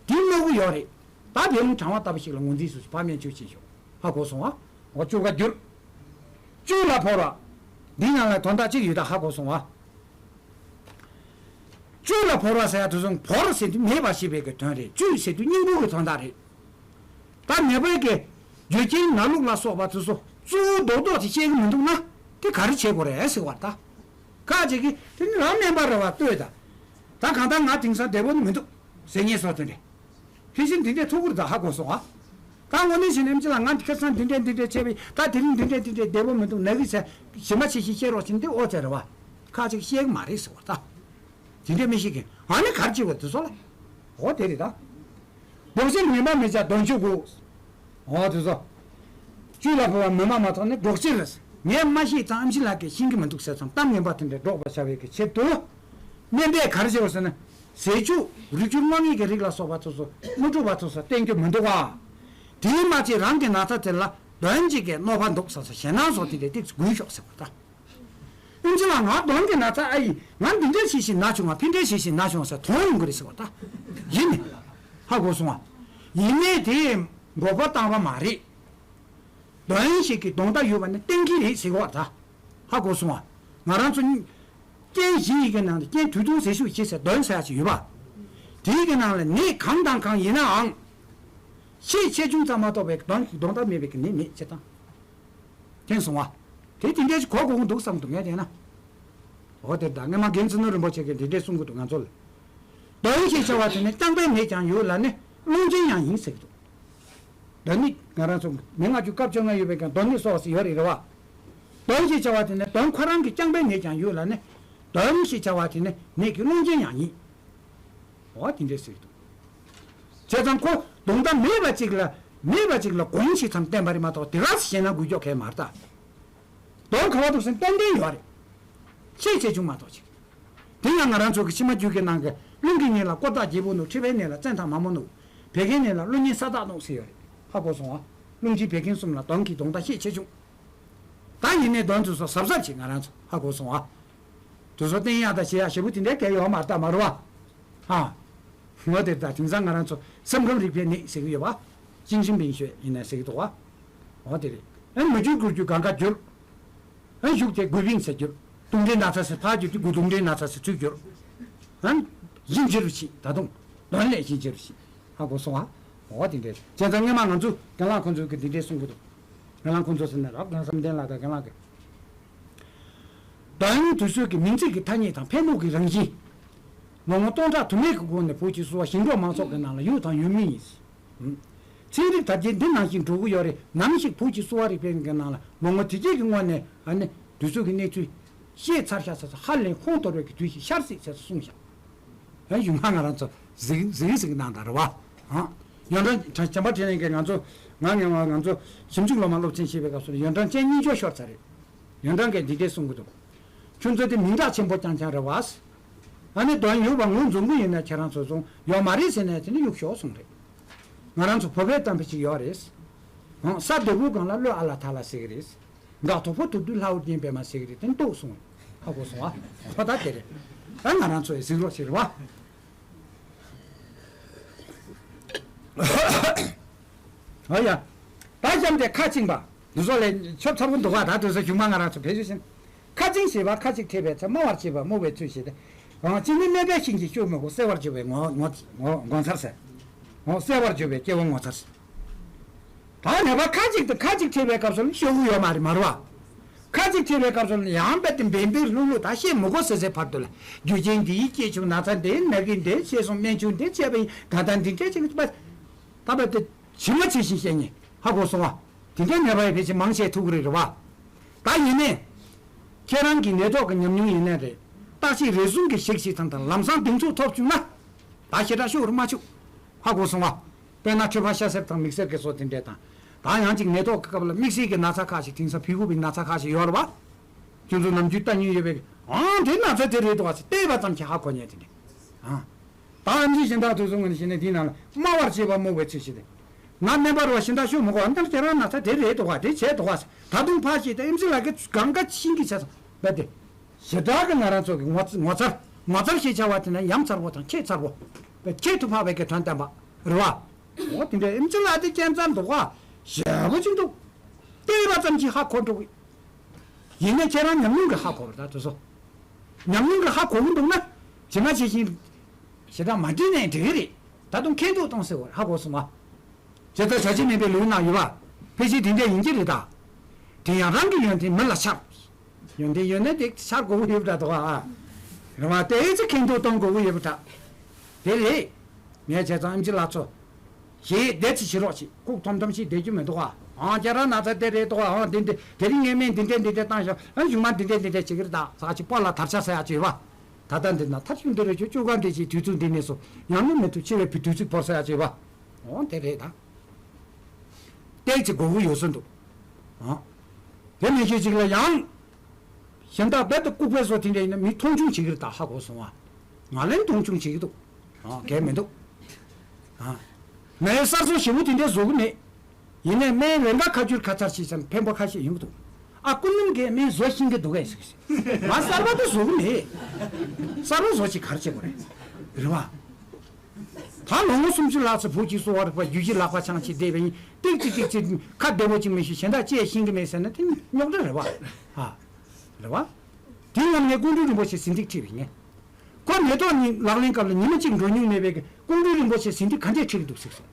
དེའི་གནོད་འགོ་ཡོད་རེད། ད་དེ་རིང་གྲང་བ་ལྟ་བུ་ཞིག་ལ་ངོས་འཛིན་སུ་ཕར་སྨན་བཅོས་བྱེད་ཤོག་ཧ་གོ་སོང་ཨ། འོ་བཅོས་ཁ་བསྒྱུར། བཅུད་ལ་བོར་བ། འདི་ནང་ལ་དོན་དག་གཅིག་ཡོད་ད་ཧ་གོ་སོང་ཨ། བཅུད་ལ་བོར་བ་ཟེར་ཡ་དེ་ཚོ་བོར་ཟེར་དུས་མེད་པ་ཞེས་པའི་གི་དོན་རེད། བཅུད་ཟེར་དུས་སྙིང་པོ་གི་དོན་དག་རེད། ད་ནད་པའི་གི་རྒྱུ་རྐྱེན་ན་ལུགས་ལ་སོགས་པ་དེ་ཚོ་གཙོ་བོ་རྡོག་རྡོག་དེ་ཤེས་གི་མི་འདུག་ན། དེ་ག་རེ་བྱེད་དགོས་རེད་ཟེར་བ་ད། ཁ་ཅིག་གིས་དེ་ནི་རང་སྨན་པ་རེད་བ་ལྟོས་ད། ད་གང་ལྟར་ང་དེང་སང་བདེ་པོ་ནི་མི་འདུག་ཟེར་མཁན་སོགས་དེ་འདྲས། ཕལ་ཆེར་འདི་འདྲས་ཐུག་གི་རེད་ད་ཧ་གོ་སོང་ཨ། ད་དངོས་གནས་བྱས་ན་ཨེམ་ཆི་ལགས་ང་ཁ་སང་འདི་འདྲས་འདི་འདྲས་བྱས་པས་ད་དེ་རིང་འདི་འདྲས་འདི་འདྲས་བདེ་པོ་མི་འདུག་ན་གི་ཟེར་ཞི་མ་ཆེ་ཞིག་བཤད་རོགས་བྱེད་འདི་ཨོ་ཙེ་རེད་བ། ཁ་ཅིག་བཤད་གི་མ་རེད་ཟེར་བ་ད། དེ་འདྲས་མི་ཤེས་མཁན་ཨ་ནི་ག་རེ་བྱེད་དགོས་དེ་ཚོ་ལ། འོ་དེ་རེད་ད། འབྲོག་སྤྱིར་ངན་པ་མི་བྱ་གདོན་ཆོས་དགུ། འོ་དེ་ཚོ། བཅུད་ལ་བོར་བ་མི་སྨྲ་མ་ཐག་ནི་འབྲོག་སྤྱིར་རེད། ངས་མ་ཤེས་ཙང་ཨེམ་ཆི་ལགས་ཀྱིས་ཤེས་ཀྱི་མི་འདུག་ཟེར་ཙང་གཏམ་ངན་པ་དེ་འདྲ་སྒྲོག་པར་བྱ་བའི་གི་ཆེད་དུ། སྨན་པས་ག་རེ་བྱེད་དགོས་ཟེར་ན། ཟས་བཅུད་རིགས་རྒྱུད་དངོས་ངེས་ཀྱི་རིགས་ལ་སོགས་པ་དེ་ཚོ་དངོས་གྲུབ་པ་དེ་ཚོ་བསྟེན་རྒྱུ་མི་འདུག་ག་དེས་མ་ཚད་རང་གི་ན་ཚ་དེ་ལ་གདོན་གྱི་གི་གནོད་པ་འདུག་ཟེར་ཙང་ཞེད་སྣང་བཟོ་དེ་འདྲ་ཏིག་ཙམ་འགུལ་ཤོག་ཟེར་བ་ད། ཨིན་ཇི་ལ་ང་གདོན་གྱི་ན་ཚ་ཨ་ཡིན། ང་འདི་འདྲ་ཞིག་ཞིག་ན་བྱུང་བ་ཕི་འདྲ་ཞིག་ཞིག་ན་བྱུང་ཟེར་མཐོང་ཡོང་གི་རེད་ཟེར་བ་ད། ཡིན་ནི། ཧ་གོ་སོང་བ། ཡིན་ནའི་དེ་འགོག་པ་བཏང་བ་མ་རེད། གདོན་ཞིག་གི་གདོན་བརྡ་ཡོད་པ་ནི་བསྟན་གྱི་རེད་ཟེར་བ་ད། ཧ་གོ་སོང་བ། ང་རང་ཚོ་རྐྱེན་བཞི་ཡི་གི་ནང་ནས་རྐྱེན་དུས་གདོན་ཟས་ཞུགས་བྱེད་ཟེར་གདོན་ཟེར་ཡ་ཞིག་ཡོད་པ། དེའི་གི་ནང་ལ་ནད་གང་དང་གང་ཡིན་ནའང་། ཤས་ཆེ་ཆུང་ཙམ་མ་གཏོགས་པའི་གདོན་གདོན་བརྡ་མེད་པའི་གི་ནད་མེད་ཅེས་དང་། མཁྱེན་སོང་བ། དེ་དེ་འདྲའི་གོ་དགོས་ཀྱི་འདུག་བསམ་འདུག་ངས་བལྟས་ན། འོ་དེར་ད་སྔོན་མ་རྒན་ཚུལ་ནོར་རིན་པོ་ཆེ་གིས་འདི་འདྲས་གསུང་གི་འདུག་ང་ཚོ་ལ། གདོན་ཞེས་བྱ་བ་དེ་ནི་རྐྱང་པའི་ནད་ཀྱང་ཡོད་ལ་ནི་སློང་རྐྱེན་ཡང་ཡིན་ཟེར་གྱི་འདུག་གདོན་ནི་ང་རང་ཚོ་མི་ལྔ་བཅུ་ཀ་བཅོ་ལྔ་ཡོད་པའི་ཀྱང་གདོན་ནི་སོགས་ཡོད་རེད་རེད་བ། གདོན་ཞེས་བྱ་བ་དེ་ནི་གདོན་ཁོ་རང་གི་རྐྱང་པའི་ནད་ཀྱང་ཡོད་ལ་ནི། གདོན་ཞེས་བྱ་བ་དེ་ནི་ནད་ཀྱི་སློང་རྐྱེན་ཡང་ཡིན། འོ་དེ་འདྲས་ཟེར་གྱི་འདུག་བྱས་ཙང་ཁོ་གདོན་བརྡ་མེད་པ་ཅིག་ལ་མེད་པ་ཅིག་ལ་དགོངས་ཤིག་ཙམ་བསྟན་པ་རེད་མ་གཏོགས་དེ་ག་ཟེ་བྱས་ན་འགུལ་སྐྱོད་གལ་མ་རེད་ད། གདོན་ག་བ་འདུག་ཟེར་ཏན་ཏན་ཡོད་རེད། ཤས་ཆེ་ཆུང་མ་གཏོགས་ཅིག་དེ་ཡང་ང་རང་ཚོ་གི་ཕྱི་མ་རྒྱུད་ཀྱི་ནང་གི་རླུང་གི་ནད་ལ་ཀོ་ཐག་རྒྱལ་པོ་ནོར། མཁྲིས་པའི་ནད་ལ་བཙན་དང་མ་མོ་ནོར། བད་ཀན་ནད་ལ་ཀླུ་གཉན་ས་བདག་ནོར་ཟེར་ཡོད་རེད། ཧ་གོ་སོང་ཨ། རླུང་མཁྲིས་བད་ཀན་གསུམ་ལ་གདོན་གྱི་གདོན་བརྡ་ཤས་ཆེ་ཆུང་། ད་ཡིན་ནའི་གདོན་དེ་ཚོ་གཟབ་གཟབ་བྱེད་ང་རང་ཚོ་ཧ་གོ་སོང་ཨ། དེ་ཚོ་བསྟེན་ཡག་དང་བྱེད་ཡག་ཞེ་པོ་དེ་འདྲའི་གལ་ཡོད་མ་རེད་ད་མ་རེད་བ། ཨ། ངོ་དེ་ད་དེང་སང་ང་རང་ཚོ་སེམས་ཁམས་རིག་པའི་ནད་ཟེར་གྱི་ཡོད་པ། ཅིན་ཅིན་ཕིང་ཤོད་ཡིན་ན་ཟེར་གི་འདུག་བ། འོ་དེ་རེད། ཨ་མི་འགྱུར་དགུ་འགྱུར་གང་ག་འགྱུར། ཨ་གཞུག་དེ་དགུ་ཕིང་ཟེར་འགྱུར། དུང་སྒྲའི་ན་ཚ་ཟེར་ཕར་འགྱུར་དུས་དགུ་དུང་སྒྲའི་ན་ཚ་ཟེར་ཚུར་འགྱུར། ཨ་གཞི་འགྱུར་ཞིག་ད་དུང་དོན་ལས་གཞི་འགྱུར་ཞིག་ཧ་གོ་སོང་ཨ། འོ་དེ་འདྲས་བྱས་ཙང་སྔོན་མ་ང་ཚོ་རྒན་ལགས་ཁོང་ཚོས་གི་འདི་འདྲས་གསུང་གི་འདུག་རྒན་ལགས་ཁོང་ཚོ་ཟེར་ན་རབ་རྒན་བསམ་གཏན་ལགས་དང་རྒན་ལགས་ཀྱི། དོན་དུས་ཚོད་ཀྱི་མིང་ཚིག་གི་ཐ་སྙད་དང་ཕན་ནུས་ཀྱི་རང་བཞིན། ལོ་ངོ་སྟོང་ཕྲག་དུ་མའི་གི་སྒོ་ནས་བོད་ཀྱི་གསོ་བ་ཞིང་འབྲོག་མང་ཚོགས་ཀྱི་ནང་ལ་ཡོད་དང་ཡོད་མིན་ཡིན། ཚན་རིག་དར་རྒྱས་འདི་ནང་བཞིན་འགྲོ་གི་ཡོད་རེད། ནམ་ཞིག་བོད་ཀྱི་གསོ་བ་རིག་པའི་གི་ནང་ལ་ལོ་ངོ་དེ་གྱད་ཀྱི་སྔོན་ནས་ཨ་ནི་དུས་ཚོད་ཀྱི་གནས་ཚུལ་ཤེས་ཚར་ཤག་ཟེར་ཚོ་ཧ་ལས་ཁོང་དོར་བའི་གི་དུས་ཤིག་ཤར་སྲིད་ཟེར་ཚོ་གསུངས་ཤག་ཨ་གཞུག་མ་ང་རང་ཚོ་གཟིགས་གཟིགས་གཟིགས་གནང་དང་རེད་བ། ཨ་ཡོན་ཀྲང་བྱམས་པ་འཕྲིན་ལས་ཀྱིས་ང་ཚོ་ང་ངེ་བ་ང་ཚོ་ཞིབ་འཇུག་སློབ་མ་སློབ་ཚན་ཤེས་པའི་སྐབས་སུ་ཡོན་ཀྲང་ཅན་གཉིས་ཆོག་ཤོར་ཚར་རེད། ཡོན་ཀྲང་གིས་འདི་འདྲས་གསུང་གི་འདུག་ཁྱོད་ཚོ་དེ་མིང་གྲགས་ཆེན་པོ་རྐྱང་རྐྱང་རེད་བ། ཨ་ནི་དོན་ཡོད་པ་ངོས་འཛིན་གི་ཡིན་ན་ཁྱེད་རང་ཚོ་ཚོ་ཡོད་མ་རེད་ཟེར་ནས་དེ་ནི་གཡུག་ཞོག་གསུངས་རེད། ང་རང་ཚོ་བོད་པའི་གཏམ་དཔེ་ཅིག་ཡོད་རེད། ཨང་ས་རྡོ་སྦུག་སྒང་ལ་བློ་ཨ་ལ་ཐ་ལ་ཟེར་གི་རེད། འགག་དོག་པོ་དུར་དུ་ལྷའུ་རྒྱན་པད་མ་ཟེར་གི་རེད་དེ་ནི་ལྟོགས་སོང་། ཧ་གོ་སོང་ཨ། ཁོ་ད་དེ་རེད། ཨ་ང་རང་ཚོ་ཡི་གཟིགས་རོགས་ཟེར་བ། ཨ་ཡ། ད་གཤམ་དེ་ཁ་བཅིངས་པ། འདི་ཚོ་ལས་ཆོབ་ཚ་པོ་འདུག་ག་ད་དུས་ཚོད་གཞུག་མ་ང་རང་ཚོ་བེད་སྤྱོད་ཕྱིན། ཁ་བཅིངས་ཞེས་པ་ཁ་ཅིག་ཐེབས་པའི་ཚེ་སྨྲ་བར་བྱེད་པ་སྨྲུ་བའི་ཚུལ་ཞེས་ཏེ། རང་གཅིག་ནི་སྨད་པའི་ཤིང་གི་ཤུགས་མི་གོ་གསལ་བར་གྱུར་པའི་ངོ་ངོ་ངོ་ངོ་མཚར་ཟེར། ངོ་གསལ་བར་གྱུར་པའི་སྐྱེ་བོ་ངོ་མཚར་ཟེར། ད་ནད་པ་ཁ་ཅིག་ཏུ་ཁ་ཅིག་ཐེབས་པའི་སྐབས་སུ་ཤོག་གུ་ཡོད་མ་རེད་མ་རེད་བ། ཁ་ཅིག་ཐེབས་པའི་སྐབས་སུ་ཡང་རྦད་དེ་འབེན་འབེན་ལྷུག་ལྷུག་ད་བཤད་མི་གོ་ཟེར་ཟེར་བར་དུ་ལ་རྒྱུ་རྐྱེན་འདིའི་སྐྱེ་ཆུང་ན་ཚ་འདི་ན་གི་འདི་བཤད་སོང་སྨན་ཆུང་འདི་བྱས་པ་ཡིན་ད་ལྟ་འདི་འདྲས་ཅིག་ད་རྦད་དེ་ཇི་མ་ཇི་བཞིན་བཤད་ཉེ་ཧ་གོ་སོང་བ། དེ་འདྲའི་ནད་པ་ཡི་ཕལ་ཆེར་མང་ཆེ་ཐུག་གི་རེད་རེད་བ། ད་ཡིན་ནའི། ཁྱེད་རང་གི་ནད་ཐོག་གི་ཉམས་མྱོང་ཡིན་ནའི་རེད། བརྟག་དཔྱད་རེ་ཟུང་གི་ཞིག་ཞིག་དང་དང་ལམ་སང་གདེང་ཚོད་ཐོབ་བཅུག་ན། ད་ཞེ་དྲག་ཤོར་མ་བཅུག་ཧ་གོ་སོང་བ། དཔེར་ན་མཁྲིས་པ་ཤ་གསེབ་དང་མིག་སེར་གྱི་སོགས་དེ་འདྲས་དང་། ད་ཡང་ཅིག་ནད་ཐོག་གི་སྐབས་ལ་དམིགས་བསལ་གྱི་ན་ཚ་ཁག་ཞིག་དེང་སང་ཕི་གུ་པའི་ན་ཚ་ཁག་ཞིག་ཡོད་རེད་བ། ཁྱོད་ཚོ་ནམ་རྒྱུན་ལྟ་མྱོང་ཡོད་པའི་ཨང་དེ་ན་ཚ་དེ་རེད་འདུག་བ་ཟེར་བལྟས་པ་ཙམ་གྱིས་ཧ་གོ་ཉན་དེ་འདྲས། ཨང་། ད་ཨེམ་ཆི་གཞན་དག་དུས་གསུམ་ངོས་ནས་བཤད་ན་དེའི་ནང་ལ་སྨྲ་བར་བྱེད་པ་སྨྲུ་བའི་ཚུལ་ཞིག་སྟེ། ང་སྨན་པ་རུ་བ་གཞན་དག་ཤོད་མི་དགོས་ཨ་མདང་ཁྱེད་རང་ན་ཚ་དེ་རེད་འདུག་བ་དེ་བྱས་འདུག་བ་ཟེར་ད་དུང་ཕར་ཞིག་ད་ཨེམ་ཆི་ལགས་ཀྱིས་གང་ག་ཤིང་གི་བྱས་སོང་བས་ཏེ། ཞེ་དྲག་གི་ང་རང་ཚོ་གི་ངོ་ངོ་མཚར་ངོ་མཚར་ཞེས་བྱ་བ་དེ་ནི་ཡ་མཚར་པོ་དང་ཁྱད་མཚར་པོ། བས་ཁྱད་དུ་འཕགས་པའི་གི་དོན་བསྟན་པ་རེད་བ། འོ་དེ་འདྲའི་ཨེམ་ཆི་ལགས་དེ་ཁྱད་མཚར་འདུག་བ། ཞེ་པོ་ཅིག་འདུག་བལྟས་པ་ཙམ་གྱིས་ཧ་གོ་འགྲོ་གི། ཡིན་ནའི་ཁྱེད་རང་ཉམས་མྱོང་གིས་ཧ་གོ་བ་ད་དེ་ཚོ། ཉམས་མྱོང་གིས་ཧ་གོ་གི་འདུག་ན། ཇི་མ་ཇི་བཞིན། ཞེ་དྲག་མ་བྲིས་ནའི་འགྲིག་གི་རེད། ད་དུང་ཁེངས་འདུག་གཏོང་ཟེར་བ་ཧ་གོ་སོང་ང་། ཇི་ལྟར་བྱ་བྱེད་མིན་པའི་ལུས་ན་ཡོད་པ། ཕལ་ཆེར་དེ་འདྲ་ཡིན་གྱི་རེད་ད། དེ་ཡང་རང་གི་ཡོན་ཏན་མི་ལ་འཆར། ཡོན་ཏན་ཡོད་ན་དེ་འཆར་དགོས་ཀྱི་ཡོད་པ་འདྲ་འདུག་ཨ། རེད་བ་དེ་ཨེ་ཙི་ཁེངས་འདུག་གཏོང་དགོས་ཀྱི་ཡོད་པ་འདྲ། དེ་རེད། ངས་བྱས་ཙང་ཨེམ་ཆི་ལགས་ཚོ། ཞེས་བདེ་ཚིག་བྱེད་རོགས་བྱེད་ཁུག་ཐོམ་ཐོམ་ཞིག་བསྡད་རྒྱུ་མི་འདུག་ཨ། ཨང་ཁྱེད་རང་ན་ཚ་དེ་རེད་འདུག་ཨ། ཨང་དེ་འདི་དེ་རིང་ངས་སྨན་འདི་འདྲས་འདི་འདྲས་བཏང་ཤག་ཨ་གཞུག་མ་འདི་འདྲས་འདི་འདྲས་བྱེད་ཀྱི་རེད་ད་ཟ་ཅིག་སྤོ་ལ་དར་ཆ་ཟ་ཡག་བྱོས་བ། ད་ལྟ་འདི་ན་ཐར་ཤུགས་འདི་རེད་ཆོ་ཅོ་ག་འདི་ཅིག་དུས་ཚོད་འདི་ནས་སོ་ཡང་ནི་མི་ཐུབ་ཆེ་བའི་བུ་དུས་ཚོད་བོར་ཟ་ཡག་བྱོས་བ། ཨང་དེ་རེད་ད། ཏེག་ཅིག་དགོས་ཀྱི་ཡོད་ས་འདུག་ཨང་། དེ་མི་ཤེས་ཅིག་ལ་ཡང་། གཞན་དག་རྦད་དེ་ལྐུགས་པའི་བཟོ་དེ་འདྲ་ཡིན་ན་མི་མཐོང་ཆུང་བྱེད་ཀྱི་རེད་ད་ཧ་གོ་སོང་ཨ། ང་ལན་མཐོང་ཆུང་བྱེད་ཀྱི་འདུག་ཨང་གལ་མི་འདུག་ཨང་། ངའི་གསར་བཟོ་ཞེ་པོ་དེ་འདྲ་བཟོ་གི་མེད། ཡིན་ནའི་སྨན་རེ་འགའ་ཁ་བསྒྱུར་ཁ་མཚར་ཞིག་ཙམ་ཕན་པོ་ཁ་ཤས་ཡོང་གི་འདུག་ཨ་ཀུན་སློང་གིས་སྨན་བཟོ་ཤེས་ཀྱི་འདུག་གས་ཟེར་གི་ཟེར། ང་གསར་པ་དེ་བཟོ་གི་མེད། གསར་པ་བཟོ་ཅིག་ག་རེ་བྱེད་དགོས་རེད། རེད་བ། ད་ལོ་ངོ་སུམ་ཅུ་ལྷག་ཙམ་བོད་ཀྱི་གསོ་བ་རིག་པ་རྒྱུད་བཞི་ལག་པ་འཆང་བྱས་བསྡད་པ་ཡིན་ཏིག་ཏིག་ཏིག་ཙི་ཁ་བདེ་པོ་ཅིག་མི་ཤེས་གཞན་དག་ཅེས་ཤེས་ཀྱི་མེད་ཟེར་ན་དེ་རྙོག་དྲ་རེད་བ། ཧ། རེད་བ། དེའི་ངོ་ནས་ཀོང་སྤྲུལ་རིན་པོ་ཆེ་ཟིན་ཏིག་ཁྲིད་པ་ཡིན། ཁོ་མེ་ཏོག་གཉིས་ལག་ལེན་སྐབས་ལ་ཉི་མ་གཅིག་འགྲོ་མྱོང་མེད་པའི་ཀོང་སྤྲུལ་རིན་པོ་ཆེ་ཟིན་ཏིག་ག་འདྲས་ཁྲིད་ཀྱི་འདུག་ཟེར་སོང་།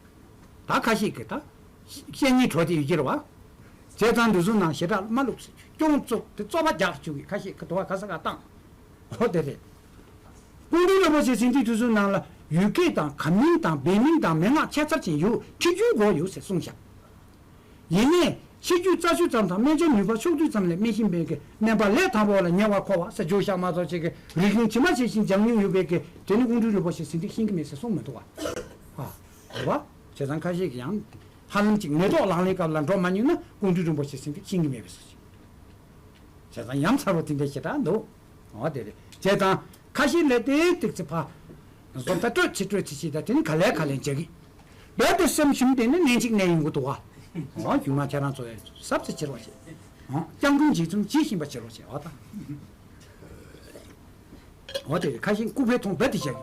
ད་ཁ་ཤས་ཀྱིས་ད། བཤད་སྙིང་བྲོ་དེ་ཡོད་ཀྱི་རེད་བ། བྱས་ཙང་འདི་ཚོ་ནང་ཞེ་དྲག་མ་བླུགས་ཟེར་རྒྱུ་སྐྱོང་བཙུགས་ཏེ་རྩོད་པ་རྒྱག་བཅུག་གི་ཁ་ཤས་ཀྱིས་དུ་བ་ག་ས་ག་བཏང་། འོ་དེ་རེད། ཀོང་སྤྲུལ་རིན་པོ་ཆེ་ཟིན་ཏིག་དེ་ཚོའི་ནང་ལ་ཡུལ་སྐད་དང་ཁམས་མིང་དང་བོད་མིང་དང་མན་ངག་ཆེ་ཚར་ཅན་ཡོད་ཁྲིད་རྒྱུན་དགོས་ཡོད་ཟེར་གསུངས་ཤག་ཡིན་ནའི་ཕྱི་རྒྱུད་རྩ་ཆུ་ཙམ་དང་སྨན་སྦྱོར་ནུས་པ་ཕྱོགས་བསྡུས་ཙམ་ལས་སྨན་ཤེས་པའི་གི་སྨན་པ་ལས་དང་པོ་ལ་ཉེ་བར་མཁོ་བ་ཟེར་བརྗོད་བཞག་མ་གཏོགས་ཅིག་གི་རིག་གཞུང་ཇི་མ་ཇི་བཞིན་སྦྱང་མྱོང་ཡོད་པའི་གི་དེ་ནི་ཀོང་སྤྲུལ་རིན་པོ་ཆེ་ཟིན་ཏིག་ཤེས་ཀྱི་མེད་ཟེར་གསུངས་མི་འདུག་བ། ཨ། རེད་བ། བྱས་ཙང་ཁ་ཤས་ཀྱིས་ཡང་ཧ་ལམ་ཅིག་མེ་ཏོག་ལག་ལེན་སྐབས་ལ་འགྲོ་མ་མྱོང་ན་ཀོང་སྤྲུལ་རིན་པོ་ཆེ་ཟིན་ཏིག་ཤེས་ཀྱི་མེད་པས་ཟེར་ཅིག་བྱས་ཙང་ཡ་མཚར་པོ་དེ་འདྲ་ཞེ་དྲག་འདུག་འོ་དེ་རེད། བྱས་ཙང་ཁ་ཤས་ལས་དེ་ཏིག་ཙི་ཕ། བཟོ་ལྟ་སྤྲོད་ཚེ་སྤྲོད་ཚེ་ཞིག་དང་དེ་ནི་ག་ལེ་ག་ལེ་འཇག་གི། རྦད་དེ་སེམས་ཞུམ་བསྡད་ན་ནན་གཅིག་ནད་ཡོང་གི་འདུག་བ། འོ་རྒྱུ་མ་ཁྱེད་རང་ཚོ་ཡ་ཟབ་ཙེ་བྱེད་རོགས་བྱེད། འོ་སྐྱབས་མགོན་འཇིགས་གསུམ་ཇི་བཞིན་པ་བྱེད་རོགས་བྱེད་འོ་ད། འོ་དེ་ཁ་ཤས་ལྐུགས་པའི་མཐོང་རྦད་དེ་བཞག་གི།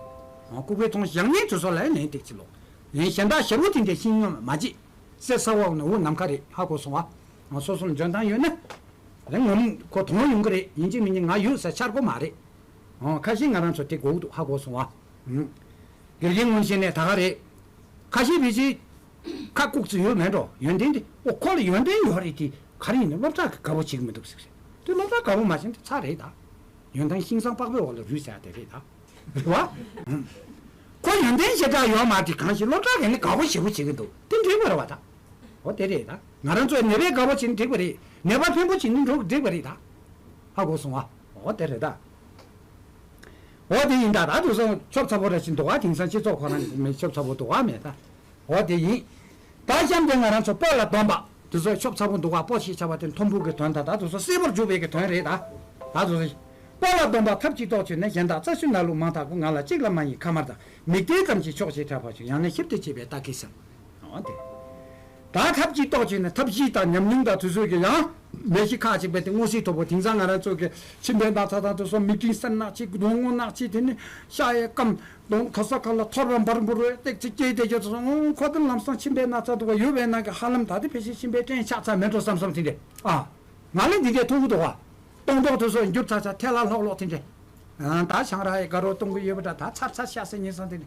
འོ་ལྐུགས་པའི་མཐོང་བཞག་ཉེན་དུ་སོ་ལ་ཡ་ནན་ཏིག་ཙི་ལོག་ལན་གཞན་དག་ཞེ་པོ་དེ་འདྲ་ཤེས་སྙམ་མ་བྱེད། གསེར་ས་འོག་ནས་འུ་ནམ་མཁའ་རེད། ཧ་གོ་སོང་བ། ཨ། སོ་སོ་ལ་འཇོན་ཐང་ཡོད་ན། རང་ངོམ་ཁོ་དོན་ཡོང་གི་རེད། ཡིན་གཅིག་མིན་གཅིག་ང་ཡོད་ཟེར་འཆར་དགོས་མ་རེད། ཨོ། ཁ་ཤས་ང་རང་ཚོ་དེ་དགོས་ཀྱི་འདུག་ཧ་གོ་སོང་བ། ཨུམ། དགེ་རྒན་ངོམ་བྱས་ནས་ད་ག་རེད། ཁ་ཤས་བེད་སྤྱད། ཁ་ལྐུགས་ཚོད་ཡོད་མེད་འགྲོ། ཡོན་ཏན་དེ། ཨོ། ཁོ་ལ་ཡོན་ཏན་ཡོད་རེད་དེ། ག་རེ་ཡིན་ན་སློབ་གྲྭ་གི་དགའ་པོ་བྱེད་ཀྱི་མི་འདུག་ཟེར་རེད། དེ་སློབ་གྲྭ་དགའ་པོ་མ་བྱས་ན་དེ་ཚར་རེད་ད། ཡོན་ཏན་ཤིང་ཟམ་པགས་པའི་འོག་ལ་རུལ་ཟེར་ཡ་དེ་རེད་ད། རེད་བ། ཁོ་ཡོན་ཏན་ཞེ་དྲག་ཡོད་མ་རེད། གང་ཞིག་སློབ་གྲྭ་གི་ནི་དགའ་པོ་ཞེ་པོ་བྱེད་ཀྱི་འདུག་དེ་འགྲིག་པ་རེད་བ་ད། འོ་དེ་རེད་ད། ང་རང་ཚོས་ནད་པའི་དགའ་པོ་བྱེད་ནི་འགྲིག་པ་རེད། ནད་པ་ཕན་པོ་བྱེད་ནི་འགྲོ་འགྲིག་པ་རེད་ད། ཧ་གོ་སོང་བ། འོ་དེ་རེད་ད། འོ་དེ་ཡིན་ད། ད་དུ་སོང་ཆོབ་ཚ་པོ་ར་ཅིག་འདུག་བ། དེང་སང་སྤྱི་ཚོགས་ཁོ་རང་གི་མི་ཆོབ་ཚ་པོ་འདུག་བ་མེད་ད། འོ་དེ་ཡིན། ད་གཤམ་དེ་ང་རང་ཚོ་སྤོ་ལ་སྡོམ་པ། དེ་ཚོ་ཆོབ་ཚ་པོ་འདུག་བ། སྤོ་ཞེས་བྱ་བ་དེ་མཐོན་པོ་གི་དོན་དང་། ད་དེ་ཚོ་སྲིད་པར་འཇུག་པའི་གི་དོན་རེད་ད། ད་དེ་ཚོ། སྤོ་ལ་སྡོམ་པ་ཐབས་ཀྱིས་རྟོགས་བྱས་ནས། གཞན་དག་རྩ་ཆུ་ནང་ལུགས་མང་དག་གོ། ང་ལ་གཅིག་ལ་མ་ཡིན་ཁ་དམར་དང་། མིག་ལྟས་ཙམ་གྱིས་ཆོག་ཅེས་གྲགས་པ་བྱུང་། ཡང་ནི་ཞིབ་ཏུ་དཔྱད་པས་བརྟག་གིས་ཟེར། འོ་དེ། ད་ཐབས་ཀྱིས་རྟོགས་བྱས་ནས། ཐབས་ཤེས་དང་ཉམས་མྱོང་དང་དེ་ཚོ་གིས་ཡང་། ནད་གཞི་ཁག་ཅིག་པའི་དེ་སྔོ་སིལ་དོ་པོ། དེང་སང་ང་རང་ཚོ་གི་མཆིན་པའི་ན་ཚ་དང་དེ་ཚོ། མིག་སྤྲིན་སེར་ནག་ཅིག་གདོང་སྔོ་ནག་ཅིག་དེ་ནི་ཤ་ཡི་སྐམ། གདོང་ག་ས་ག་ལ་ཐོར་བ་འབར་འབུར་བའི་སྟེགས་ཅིག་སྐྱེས་བསྡད་རྒྱུ་དེ་ཚོ། ཨོ། ཁོ་དེ་ལམ་སང་མཆིན་པའི་ན་ཚ་འདུག་བ། ཡོད་པའི་ནང་གི་ཧ་ལམ་ད་དེ་ཕལ་ཆེར་མཆིན་པའི་སྐྲན་ཆགས་ཚར་མེད་འགྲོ་བསམ་བསམ་དེ་འདྲས། ཨ། ང་ལ་འདི་འདྲས་ཐུག་གི་འདུག་བ། སྟོང་ཐོག་དེ་ཚོ་འགྱུར་ཚར་ཚར། ཐལ་ལ་ལྷོག་ལྷོག་དེ་འདྲས། ཨ། ད་ཆང་རག་ཡི་དགའ་རོགས་གཏོང་གི་ཡོད་པ་འདྲ། ད་ཚར་ཚར་ཤ་ཟ་ཉེ་སང་དེ་འདྲས།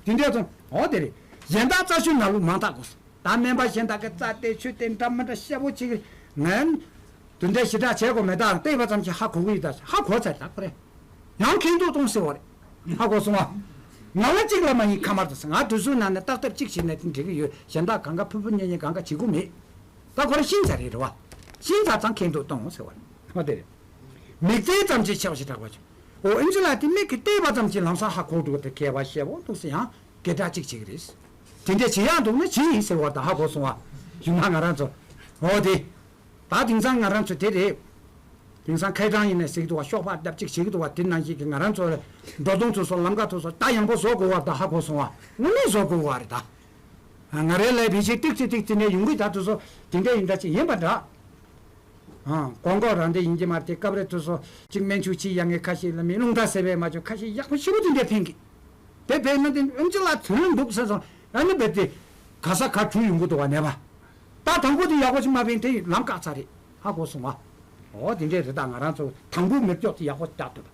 དེ་འདྲས་ཚོ། འོ་དེ་རེད། གཞན་དག་རྩ་ཆུ་ནང་ལུགས་མང་དག་གོ། ད་སྨན་པ་གཞན་དག་གི་རྩ་དེ་ཆུ་དེ་འདྲ་མི་འདྲ་ཞེ་པོ་ཅིག་ངན། དེ་འདྲའི་ཞེ་དྲག་བྱེད་དགོས་མེད། ད་བལྟས་པ་ཙམ་གྱིས་ཧ་གོ་གི་ཡོད། ད་ཧ་གོ་ཚར། ད་ཁོ་རེ་ཡང་མཁལ་རྡོག་གཏོང་ཟེར་བ་རེད། ཧ་གོ་སོང་ང་། ང་ལ་གཅིག་ལ་མ་ཡིན་ཁ་དམར་དང་། ང་དུས་ཚོད་ནང་ནས་བརྟག་ཐབས་གཅིག་བྱས་ན་དེ་འགྲིག་གི་ཡོད། གཞན་དག་གང་ག་ཕུར་ཕུར་ཉེ་ཉེ་གང་ག་བྱེད་དགོས་མེད། ད་ཁོ་རེ་ཤི་ཚར་རེད། རེད་བ། ཤི་ཚར་ཙང་མཁལ་རྡོག་གཏོང་ཟེར་བ་རེད། ཧ། དེ་རེད། མིག་ལྟས་ཙམ་གྱིས་ཆོག་ཅེས་གྲགས་པ་བྱུང་། ཨོ། ཨེམ་ཆི་ལགས་དེ་མིག་གིས་བལྟས་པ་ཙམ་གྱིས་ལམ་སང་ཧ་གོ་འདུག་དེ་མཁས་པ་ཞེ་པོ་འདུག་ཟེར། ཡང་སྐད་གྲགས་གཅིག་བྱེད་ཀྱི་རེད། དེ་འདྲས་བྱེད་ཡག་འདུག་ན་བྱེད་ཡིན་ཟེར་བ་དང་། ཧ་གོ་སོང་བ། གཞུག་མ་ང་རང་ཚོ། འོ་དེ། ད་དེང་སང་ང་རང་ཚོ་དེ་རེད། དེང་སང་ཁ་གྲངས་ཡིན་ནས་ཟེར་གྱི་འདུག་བ། གཤོག་པ་རྒྱབ་གཅིག་བྱེད་ཀྱི་འདུག་བ། དེ་ནང་བཞིན་གྱི་ང་རང་ཚོ་འགྲོ་སྟངས་ཚོ་སོགས། ལམ་ཁ་ཚོ་སོགས་ད་ཡང་པོ་བཟོ་དགོས་བ་དང་། ཧ་གོ་སོང་བ། དངོས་གནས་བཟོ་དགོས་བ་རེད་ད། ང་རའི་ལས་བེད་སྤྱད་ཏིག་ཙི་ཏིག་ཙི་ནས་ཡོང་གི། ད་དེ་ཚོ་དེ་འདྲས་ཡིན་འདྲ་ཅིག་ཡིན་པ་འདྲ། ཨང་། གོང་གོང་རང་འདྲ་ཡིན་གྱི་མ་རེད་དེ། སྐབས་རེ་དུས་སུ་གཅིག་སྨན་བཅོས་བྱེད་ཡག་ངས་ཁ་ཤས་ལ་མི་རླུང་རྟ་ཟེར་བས་མ་བྱུང་། ཁ་ཤས་ཡག་པོ་ཞེ་པོ་དེ་འདྲས་ཕན་གི། དེ་ཕན་ན་དེ་ཨེམ་ཆི་ལགས་དོན་འདུག་ཟེར་སོང་། ཨ་ནི་རྦད་དེ་ག་ས་ག་གྲུ་ཡོང་གི་འདུག་བ། ནད་པ། ད་དང་པོ་དེ་ཡག་པོ་ཞིག་མ་ཕན། དེ་ལམ་བཀག་ཚར་རེད། ཧ་གོ་སོང་བ། འོ་དེ་འདྲས་རེད། ད་ང་རང་ཚོ་དང་པོ་མེ་སྒྱོགས་དེ་ཡག་པོ་བརྒྱབ་འདུག་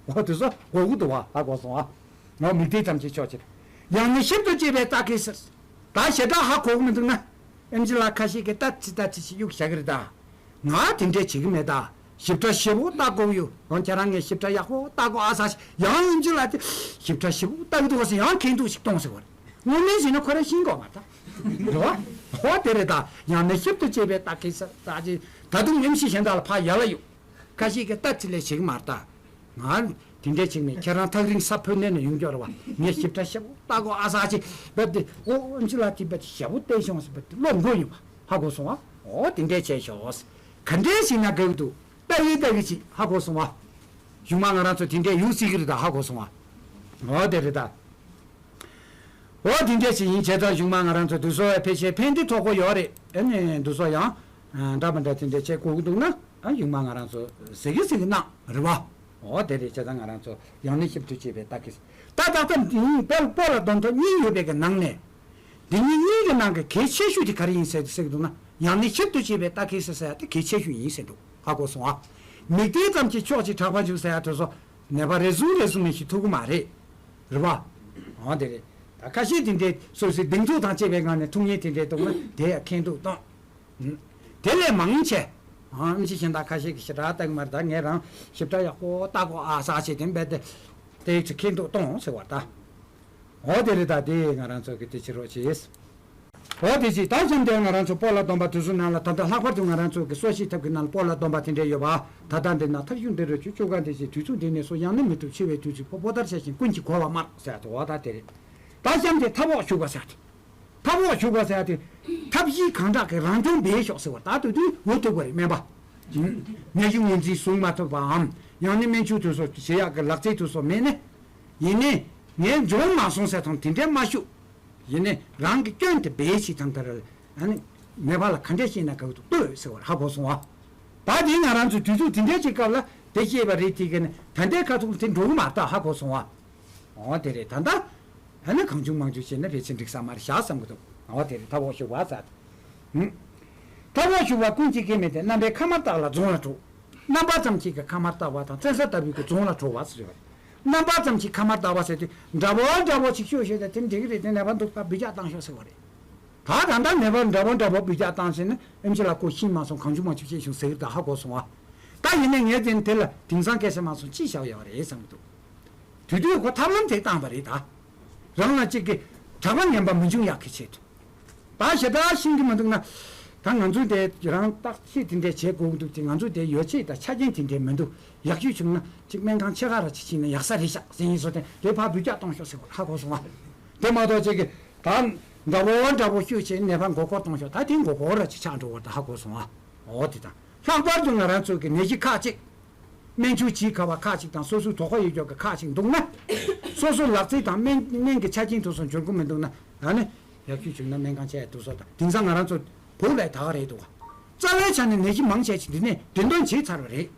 འོ་དེ་ཚོ་དགོས་ཀྱི་འདུག་བ། ཧ་གོ་སོང་བ། ངོ་མིག་ལྟས་ཙམ་གྱིས་ཆོག་ཅེས། ཡང་ནི་ཞིབ་ཏུ་དཔྱད་པས་བརྟག་གིས་ཟེར། ད་ཞེ་དྲག་ཧ་གོ་གི་མི་འདུག་ན། ཨེམ་ཆི་ལགས་ཁ་ཤས་ཀྱིས་ལྟ་ཅི་ལྟ་ཅི་ཞིག་གཡུག་བཞག་གི་རེད་ད། ང་དེ་འདྲས་བྱེད་ཀྱི་མེད་ད། ཞིབ་ཕྲ་ཞེ་པོ་བལྟ་དགོས་ཡོད། ཡང་ཁྱེད་རང་ངས་ཞིབ་ཕྲ་ཡག་པོ་བལྟ་དགོས་ཨ་ཟེར་ཞིག། ཡང་ཨེམ་ཆི་ལགས་དེ་ཞིབ་ཕྲ་ཞེ་པོ་བལྟ་གི་འདུག་ཟེར། ཡང་མཁལ་རྡོག་ཅིག་གཏོང་ཟེར་བ་རེད། དངོས་གནས་བྱས་ན་ཁོ་རང་ཤེས་དགོས་མ་རེད་ད། རེད་བ། འོ་དེ་རེད་ད། ཡང་ནི་ཞིབ་ཏུ་དཔྱད་པས་བརྟག་གིས་ཟེར། ད་ཅི་ད་དུང་ཨེམ་ཆི་གཞན་དག་ལ་ཕར་ཡར་ལ་གཡུག་ཁ་ཤས་ཀྱིས་ལྟ་ཅི་ལས་བྱེད་ཀྱི་མ་རེད་ད། ང་དེ་འདྲས་བྱེད་ཀྱི་མེད། ཁྱེད་རང་ཐག་རིང་ས་བོད་ནས་ནས་ཡོང་རྒྱུ་རེད་བ། ངས་ཞིབ་ཕྲ་ཞེ་པོ་བལྟ་དགོས་ཨ་ཟེར་ཞིག་རྦད་དེ། ཨོ། ཨེམ་ཆི་ལགས་དེ་རྦད་དེ་ཞེ་པོ་བལྟས་ཤོག་ཟེར། རྦད་དེ་བློ་འགྱོད་ཡོང་བ། ཧ་གོ་སོང་བ། འོ་དེ་འདྲས་བྱས་ཤོག་ག་འདྲས་བྱས་ན་དགའ་གི་འདུག་ལྟ་གི་ལྟ་གི་ཅིག་ཧ་གོ་སོང་བ། གཞུག་མ་ང་རང་ཚོ་དེ་འདྲས་ཡོང་སྲིད་ཀྱི་རེད་ད། ཧ་གོ་སོང་བ། འོ་དེ་རེད་ད། འོ་དེ་འདྲས་ཅིག་ཡིན་བྱས་ཙང་གཞུག་མ་ང་རང་ཚོ་དུས་ཚོད་ཕལ་ཆེར་ཕན་བདེ་ཐོགས་པོ་ཡོད་རེད། ཨ་ནི་དུས་ཚོད་ཡང་འདྲ་མི་འདྲ་དེ་འདྲས་བྱེད་དགོས་ཀྱི་འདུག་ན། ཨ། གཞུག་མ་ང་རང་ཚོ་གཟིགས་གི་གཟིགས་གི་གནང་རེད་བ། འོ་དེ་རེད། བྱས་ཙང་ང་རང་ཚོ་ཡང་ནི་ཞིབ་ཏུ་དཔྱད་པས་བརྟག་གིས་ཟེར། ད་ད་ལྟ་འདི་ནི་སྤོ་ལ་སྡོམ་ཐབས་གཉིས་ཡོད་པའི་གི་ནང་ནས། འདི་གཉིས་གཉིས་ཀྱི་ནང་གི་གལ་ཆེ་ཤོས་དེ་ག་རེ་ཡིན་ཟེར་ཟེར་གི་འདུག་ན། ཡང་ནི་ཞིབ་ཏུ་དཔྱད་པས་བརྟག་གིས་ཟེར་ཟེར་ཡ་དེ་གལ་ཆེ་ཤོས་ཡིན་ཟེར་འདུག་ཧ་གོ་སོང་ཨ། མིག་ལྟས་ཙམ་གྱིས་ཆོག་ཅེས་གྲགས་པ་འཇུག་ཟེར་ཡ་དེ་ཚོ་ནད་པ་རེ་ཟུང་རེ་ཟུང་ནས་ཤི་ཐུབ་ཀྱི་མ་རེད། རེད་བ། འོ་དེ་རེད། ད་ཁ་ཤས་དེ་འདྲའི་སོ་སོའི་གདེང་ཚོད་དང་བཅས་པའི་ངང་ནས་ཐུག་མཁན་དེ་འདྲའི་འདུག་ན་དེ་ཡ་མཁལ་རྡོག་གཏོང་། དེ་ལས་མང་ཆེ། ཨ། མི་ཤེས་གཞན་དག་ཁ་ཤས་ཀྱིས་ཞེ་དྲག་བལྟ་གི་མ་རེད། ད་ངས་རང་ཞིབ་ཕྲ་ཡག་པོ་བལྟ་དགོས་ཨ་ཟེར་བྱས་དེ་རྦད་དེ། དེ་ཚེ་མཁལ་རྡོག་གཏོང་ཟེར་བ་ད། འོ་དེ་རེད། ད་དེ་ང་རང་ཚོ་གི་དེ་བྱེད་རོགས་བྱེད། འོ་དེ་བྱེད། ད་གཞན་དེ་ང་རང་ཚོ་སྤོ་ལ་སྡོམ་པ་དེ་ཚོ་ནང་ལ་ད་ལྟ་ལྷག་པར་དུ་ང་རང་ཚོ་གི་གསོ་བྱེད་ཐབས་ཀྱི་ནང་ལ་སྤོ་ལ་སྡོམ་པ་དེ་འདྲས་ཡོད་པ། ད་ལྟ་འདི་ན་ཐབས་ཤུགས་འདི་རུ་ཆུ་བཅུ་ག་འདི་བྱེད། དུས་ཚོད་འདི་ནས་སུ་ཡང་ནི་མི་ཐུབ། འཆི་བའི་དུས་ཚོད་ཕོ་པོ་ལྟར་བྱས་ཤིང་ཀུན་གྱིས་གོ་བ་དམར་ཟེར་ཡ་དེ། འོ་ད་དེ་རེད། ད་གཞན་དེ་ཐབ་འོག་ཞུགས་པ་ཟེར་ཡ་དེ། ཐབ་འོག་ཞུགས་པ་ཟེར་ཡ་དེ། ཐབས་ཤེས་གང་དྲག་གིས་རང་སྐྱོང་འབད་ཤོག་ཟེར་བ། ད་དུས་དུས་འོ་ཐུག་པ་རེད། སྨན་པ། ནད་གཞི་ངོས་འཛིན་བཟུང་མ་ཐུབ་པའམ། ཡང་ནི་སྨན་བཅོས་དུས་སོགས་བྱེད་ཡག་གི་ལག་རྩལ་དུས་སོགས་མེད་ནས། ཡིན་ནའི་ངས་འཇོན་མ་སོང་ཟེར་དང་དེ་འདྲས་མ་ཞུ། ཡིན་ནའི་རང་གི་སྐྱོན་དེ་འབད་ཞིག་དང་ལྟར། ཨ་ནི་ནད་པ་ལ་ག་འདྲས་བཤད་ན་དགའ་གི་འདུག་ལྟོས་ཟེར་བར་ཧ་གོ་སོང་བ། ད་དེ་ང་རང་ཚོ་དུས་ཚོད་དེ་འདྲས་ཅིག་སྐབས་ལ་དེ་བཤད་པ་རེད་དེ་གི་ནི་ད་ལྟའི་ཁ་ཐུག་དེ་འགྲོ་གི་མ་རེད་ད། ཧ་གོ་སོང་བ། འོ་དེ་རེད། ད་ལྟ་ཨ་ནི་གང་བྱུང་མང་བྱུང་བྱས་ན་ཕལ་ཆེར་འགྲིག་ས་མ་རེད་ཤག་བསམ་གི་འདུག་འོ་དེ་རེད། ཐབ་འོག་ཞུགས་པ་ཟེར། ཧུམ། ཐབས་ལ་ཞུགས་པ་ཀུན་གྱིས་སྐྱེ་མེད་དེ། རྣམ་པའི་ཁ་དམར་བཏགས་ལ་རྫོང་ལ་འགྲོ། རྣམ་པ་ཙམ་གཅིག་གི་ཁ་དམར་བཏགས་པ་དང་བཙན་ས་ལྟ་བུའི་གི་རྫོང་ལ་འགྲོ་བ་ཟེར་བ་རེད། རྣམ་པ་ཙམ་གཅིག་ཁ་དམར་བཏགས་པ་ཟེར་དུས་འདྲ་པོ་འདྲ་པོ་ཅིག་ཤོད་ཤོད་དེ་དེ་འགྲིག་གི་རེད། དེ་ནད་པ་འདུག་ད་འབུད་རྒྱག་བཏང་ཤོག་ཟེར་བ་རེད། ད་ད་ལྟ་ནད་པ་འདྲ་པོ་འདྲ་པོ་འབུད་རྒྱག་བཏང་ཟེར་ན་ཨེམ་ཆི་ལ་ཁོ་ཤི་མ་སོང་། གང་བྱུང་མང་བྱུང་བྱས་བྱུང་ཟེར་གི་ད་ཧ་གོ་སོང་ཨ། ད་ཡིན་ནའི་ངས་དེ་དེ་ལ་དེང་སང་སྐད་ཆ་མ་སོང་ཅི་བྱ་ཡག་རེད་བསམ་གི་འདུག་དེ་དུས་ཁོ་ཐབས་ལམ་དེ་བཏང་བ་རེད་ད། རང་ལ་གཅིག་གི་དྲག་པོ་ངན་པ་མི་འབྱུང་ཡག་གི་ཆེད་དུ། ད་ཞེ་དྲག་ཤེས་ཀྱི་མི་འདུག་ན། ད་ང་ཚོ་དེ་རང་བརྟག་དཔྱད་དེ་འདྲས་བྱེད་དགོས་འདུག་དེ་ང་ཚོ་དེ་ཡོ་བྱད་དང་ཆ་རྐྱེན་དེ་འདྲས་མི་འདུག་ཡག་ཤོས་བྱུང་ན་གཅིག་སྨན་ཁང་ཕྱེད་ཀ་ར་ཅིག་ཕྱིན་ན་ཡག་ས་རེད་ཤག་ཟེར་ཡིན་སོ་དེ་རེད་ཕར་འབུད་རྒྱག་གཏོང་ཤོག་ཟེར་བ་ཧ་གོ་སོང་ཨ། དེ་མ་གཏོགས་གཅིག་གི་ད་འདྲ་པོ་འདྲ་པོ་ཤོད་བྱས་ནད་པ་མགོ་སྐོར་གཏོང་ཤོག་ད་དེ་མགོ་སྐོར་ར་ཅིག་ཆགས་འགྲོ་བ་ད་ཧ་གོ་སོང་ཨ། འོ་དེ་དང་ལྷག་པར་དུ་ང་རང་ཚོ་གི་ནད་གཞི་ཁག་ཅིག་སྨན་བཅོས་བྱེད་ཁ་བ་ཁག་ཅིག་དང་སོ་སོའི་དོ་ཁ་ཡོད་ཀྱོག་གི་ཁག་ཅིག་འདུག་ན། སོ་སོ་ལག་རྩལ་དང་སྨན་སྨན་གྱི་ཆ་རྐྱེན་དེ་ཚོ་འབྱོར་གྱི་མི་འདུག་ན། ཨ་ནི་ཡག་ཤོས་བྱུང་ན་སྨན་ཁང་ཆ་ཡ་འདུག་སོ་དང་དེང་སང་ང་རང་ཚོ་བོད་ལ་ད་ག་རེད་འདུག་ག་རྩ་བའི་ཆ་ནས་ནད་གཞི་མང་ཆེ་ཞིག་འདི་ནས་འགྲེམས་སྟོན་བྱས་ཚར་བ་རེད།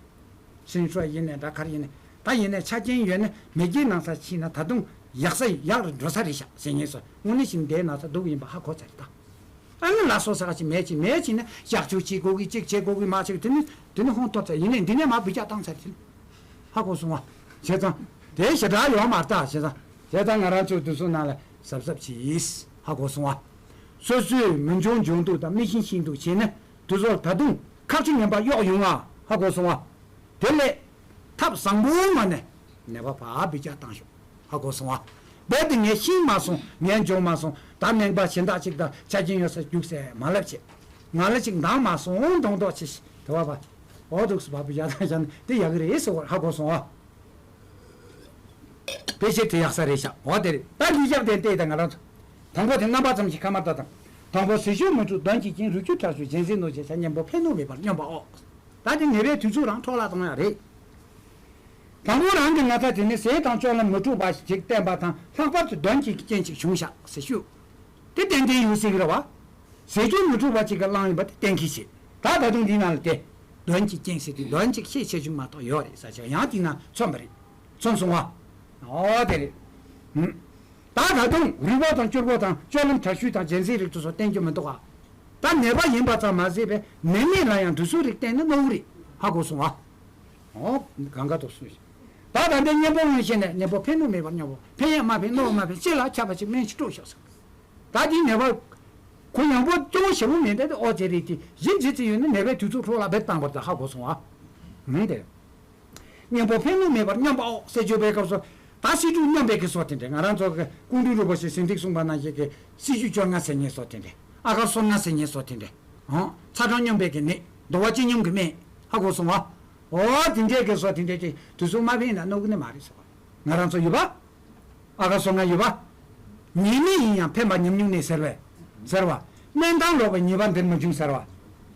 སེམས་ཤོག་ཡིན་ནས་ད་ག་རེ་ཡིན་ནས་ད་ཡིན་ནས་ཆ་རྐྱེན་ཡོད་ན་མེས་རྒྱལ་ནང་ས་ཕྱིན་ན་ད་དུང་ཡག་ས་ཡག་རུ་འགྲོ་ས་རེད་ཤག་ཟེར་ངེས་སོ་དངོས་གནས་ཤིང་འདའི་ནང་ས་སྡུག་ཡིན་པ་ཧ་གོ་ཚར་ད། ཨ་ནི་ལ་སོ་ས་ག་ཅིག་མེད་ཅིག་མེད་ཅིག་ནི་གཤག་བཅོས་བྱེད་དགོས་གི་གཅིག་བྱེད་དགོས་གི་མ་བྱེད་གི་དེ་ནི་དེ་ནི་ཧོན་ཐོབ་ཚར་ཡིན་ནས་འདི་ནས་མ་བུད་རྒྱག་བཏང་ཚར་དེ་ནི་ཧ་གོ་སོང་བ། བྱས་ཙང་དེ་ཞེ་དྲག་ཡོད་མ་རེད་ད་བྱས་ཙང་བྱས་ཙང་ང་རང་ཚོའི་དུས་ཚོད་ནང་ལ་གཟབ་གཟབ་བྱེད་ཧ་གོ་སོང་བ། སོ་སོའི་མི་འབྱུང་འབྱུང་འདུག་དང་མི་ཤིང་ཤིང་འདུག་བྱས་ན་དུས་ཚོད་ད་དུང་ཁག་ཆེ་ངན་པ་གཡོག་ཡོང་ང་ཧ་གོ་སོང་བ། དེ་ལས་ཐབས་བཟང་པོའི་ངང་ནས་ནད་པ་ཕར་བུད་རྒྱག་བཏང་ཤོག་ཧ་གོ་སོང་ཨ། རྦད་དེ་ངས་ཤེས་མ་སོང་། ངས་འཇོན་མ་སོང་། ད་སྨན་པ་གཞན་དག་ཅིག་དང་ཆ་རྐྱེན་ཡོད་ས་རྒྱུགས་སེ་མ་ལབ་བྱེད། ང་ལ་ཅིག་འདང་མ་སོང་མདོག་མདོག་བྱེད་ཤི་དེ་བ་བ། འོ་འདུག་སུ་བ་བུ་ཡ་དང་བཞག་ན་དེ་ཡག་གི་རེད་ཟེར་བར་ཧ་གོ་སོང་ཨ། དཔེ་ཆ་དེ་ཡག་ས་རེད་ཤག་འོ་དེ་རེད། ད་འདི་ཞབས་དེ་བལྟས་དང་ང་རང་ཚོ། དང་པོ་དེ་རྣམ་པ་ཙམ་ཞིག་ཁ་མར་ལྟ་དང་། དང་པོ་ཟས་སྤྱོད་མི་འཁྲུག་གདོན་གྱིས་བཅིངས་རུས་ཆུ་དྲག་ཤོས་གཞན་སེལ་གནོད་བྱེད་བྱ་གཉེན་པོ་ཕན་གནོད་མེད་པར་སྙོམས་པའོ། ད་དེ་ནད་པའི་དུས་ཚོད་རང་འཕྲོ་བརླག་གཏོང་ཡ་རེད། དང་པོ་རང་གི་ན་ཚ་དེ་ནི་ཟས་དང་སྤྱོད་ལམ་མི་འཁྲུགས་པ་ཞིག་བསྟེན་པ་དང་ལྷག་པར་དུ་གདོན་གྱི་རྐྱེན་ཅིག་བྱུང་ཤག་ཟེར་ཞུ། དེ་ཏན་ཏན་ཡོད་སྲིད་ཀྱི་རེད་བ། ཟས་སྤྱོད་མི་འཁྲུགས་པ་ཅིག་གི་བླངས་ཡིན་པ་དེ་གཏན་འཁེལ་བྱེད། ད་ད་དུང་འདི་ནང་ལ་དེ། གདོན་གྱི་རྐྱེན་ཟེར་དུས་གདོན་གཅིག་ཤས་ཆེ་ཆུང་མ་གཏོགས་ཡོད་རེད་ས་ཆ་ཡང་དེ་ན་མཚོན་པ་རེད། མཚོན་སོང་བ། ཨོ་དེ་རེད། ཧུམ། ད་ད་དུང་རུས་པ་དང་སྐྱུར་པོ་དང་སྤྱོད་ལམ་དྲག་ཤུལ་དང་རྒྱལ་སྲིད་རིགས་དེ་ཚོ་བསྟེན་རྒྱུ་མི་འདུག་ག་ད་ནད་པ་ཡིན་པ་ཙམ་མ་ཟད་པའི་ནད་མེད་ལ་ཡང་དུས་ཚོད་རིགས་བསྟེན་ན་གནོད་གི་རེད་ཧ་གོ་སོང་ཨ། ཨོ། གང་ག་དུ་སོང་ཞིག་ད་ད་ལྟའི་གཉེན་པོ་ངོས་བཤད་ནས་གཉེན་པོ་ཕན་གནོད་མེད་པར་སྙོམས་པོ་ཕན་ཡང་མ་ཕན་གནོད་མ་ཕན་ཅི་ལ་ཆགས་པ་ཅིག་སྨན་ཞིག་སྤྲོད་ཤོག་ཟེར། ད་འདི་ནད་པ། ཁོ་ཡང་པོ་སྐྱོ་བོ་ཞེ་བོ་མེད་དེ་ཨོ་ཙེ་རེད་དེ་གཞི་འཛི་ཙི་ཡོད་ན་ནད་པའི་དུས་ཚོད་འཕྲོ་བརླག་བེད་བཏང་བར་ད་ཧ་གོ་སོང་ཨ། མིན་ཏེ། གཉེན་པོ་ཕན་གནོད་མེད་པར་སྙོམས་པའོ་ཟེར་བརྗོད་པའི་སྐབས་སུ། ད་སྲིད་ཞུ་སྙོམས་པའི་གི་སོ་དེ་འདྲ་ང་རང་ཚོ་གི་ཀུན་འདུས་རིན་པོ་ཆེ་ཟིན་ཏིག་གསུངས་པ་ནང་བཞིན་གི་སྲིད་ཞུ་བཅོ་ལྔ་ཟེར་ཉེན་སོ་དེ་འདྲ་ཨ་གར་སོ་ལྔ་ཟེར་ཉེན་སོ་དེ་འདྲ། ཨང་། ཚ་གྲང་སྙོམས་པའི་གི་ནད་འདུ་བ་ཅི་སྙོམས་གི་སྨན་ཧ་གོ་སོང་ཨ། ཨོ་དེ་འདྲའི་གི་སོ་དེ་འདྲའི་གི་དུས་ཚོད་མ་ཕན་ན་གནོད་གི་ནི་མ་རེད་ཟེར་བ། ང་རང་ཚོ་ཡོད་པ། ཨ་ག་སོ་ལྔ་ཡོད་པ། ཉེས་དམིགས་ཡིན་ཡང་ཕན་པ་ཉམས་མྱོང་ནས་ཟེར་བས། ཟེར་བ། སྨན་དང་ལོག་པའི་ཉེས་པ་འདིར་མི་འབྱུང་ཟེར་བ།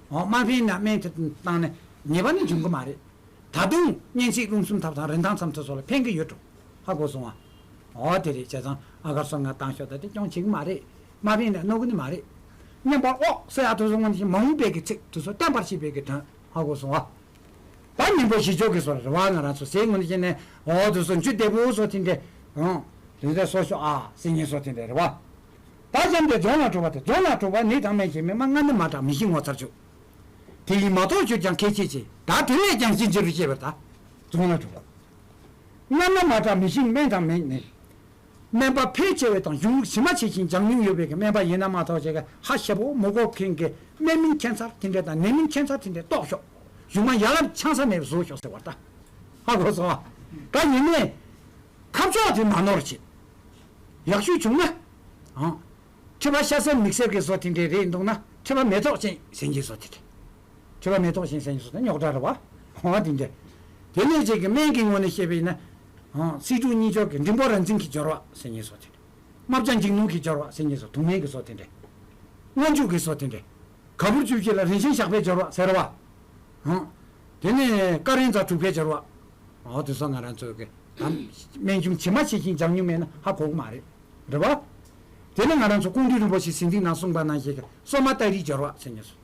འོ་མ་ཕན་ན་སྨན་དེ་བཏང་ནས་ཉེས་པ་ནི་འབྱུང་གི་མ་རེད། ད་དུང་གཉན་ཚད་རླུང་གསུམ་ཐབས་དང་རིན་ཐང་ཙམ་དེ་ཚོ་ལ་ཕན་གི་ཡོད་འགྲོ། ཧ་གོ་སོང་ང་། འོ་དེ་རེད་བྱས་ཙང་ཨ་ག་སོ་ལྔ་བཏང་ཤོག་ད་དེ་སྐྱོན་བྱེད་གི་མ་རེད། མ་ཕན་ན་གནོད་གི་ནི་མ་རེད། མཉམ་པར་ཨོག་ཟེར་ཡ་དེ་ཚོ་སྔོན་གྱི་མ་འོངས་པའི་གི་ཚིག་དེ་ཚོ་བསྟན་པར་བྱེད་པའི་གི་དོན་ཧ་གོ་སོང་ང་། ད་གཉེན་པོ་ཞི་མཆོག་གི་སོ་རེད་བ། ང་རང་ཚོ་ཟས་ངོ་ནས་བཤད་ནས་འོ་དེ་ཚོ་འཇུ་བདེ་པོ་སོ་དེ་འདྲས། ཨང་། དེ་འདྲས་སོ་ཤོག་ཨ་ཟེར་ཉེན་སོ་དེ་འདྲས་རེད་བ། ད་གཞན་དེ་རྫོང་ལ་འགྲོ་བ་དེ་རྫོང་ལ་འགྲོ་བ་ནི་དང་སྨན་གྱི་མི་མ་ལྔ་ནི་མ་དྲག་མི་ཤི་ངོ་ཚར་བཅུག་དེ་ཡིས་མ་གཏོགས་ཁྱོད་ཀྱང་ཁས་འཆེ་ཆེ། ད་དེ་ལས་ཀྱང་ཕྱིན་ཅི་རུ་སྐྱེ་བར་ད། རྫོང་ལ་འགྲོ་བ། ལྔ་ནི་མ་དྲག་མི་ཤི་སྨན་དང་སྨན་ནི། སྨན་པ་ཕལ་ཆེ་བས་དང་གཞུང་ལུགས་ཇི་མ་ཇི་བཞིན་སྦྱང་མྱོང་ཡོད་པའི་གི་སྨན་པ་ཡིན་ན་མ་གཏོགས་ཅིག་གི་ཧ་ཤེས་པོ་མི་གོ་མཁན་གི་སྨན་མིན་ཁྱད་མཚར་དེ་འདྲས་དང་ནད་མིན་ཁྱད་མཚར་དེ་འདྲས་རྟོགས་ཤོག་གཞུང་མ་ཡ་རབས་ཆང་ས་མེད་པ་བཟོ་ཤོག་ཟེར་བ་ད། ཧ་གོ་སོང་ཨ། ད་ཡིན་ནའི། ཁ་ཕྱོགས་དེ་མ་ནོར་བྱེད། ཡག་ཤོས་བྱུང་ན། ཨང་། མཁྲིས་པ་ཤ་གསེབ་མིག་གསེབ་ཀྱི་བཟོ་དེ་འདྲས་རེད་འདུག་ན་མཁྲིས་པ་མེ་ཏོག་ཅན་ཟེར་གྱི་བཟོ་དེ་འདྲས། མཁྲིས་པ་མེ་ཏོག་ཅན་ཟེར་གྱི་བཟོ་དེ་རྙོག་དྲ་རེད་བ། ཨང་དེ་འདྲས། དེ་ནས་ཅིག་གི་སྨན་གྱི་ངོས་ནས་བཤད་པ་ཡིན་ན། ཨང་། སྲིད་དྲུག་གཉིས་སྦྱོར་གྱི་འབྲིང་པོ་ར་འཛིན་གྱི་སྦྱོར་བ་ཟེར་གྱི་བཟོ་དེ་འདྲས། རྨ་བྱ་འཇིགས་སྣང་གི་སྦྱོར་བ་ཟེར་གྱི་བཟོ་དུག་སྨན་གྱི་བཟོ་དེ་འདྲས། སྔོན་འཇུག་གི་བཟོ་དེ་འདྲས། ག་བུར་བཅུ་བཞི་ལ་རིན་ཆེན་ཞགས་པའི་སྦྱོར་བ་ཟེར་བ། ཨང་། དེ་ནས་ཀ་རིན་ཙ་དྲུག་པའི་སྦྱོར་བ། ཨོ་དེ་ཚོ་ང་རང་ཚོའི་གི་ད་སྨན་གཞུང་ཇི་མ་ཇི་བཞིན་སྦྱང་མྱོང་མེད་ན་ཧ་གོ་གི་མ་རེད། རེད་བ། དེ་ནས་ང་རང་ཚོ་ཀོང་སྤྲུལ་རིན་པོ་ཆེའི་ཟིན་ཐིག་ནང་གསུངས་པ་ནང་བཞིན་གི་སོ་མ་སྟ་རིའི་སྦྱོར་བ་ཟེར་ཉེན་སོ།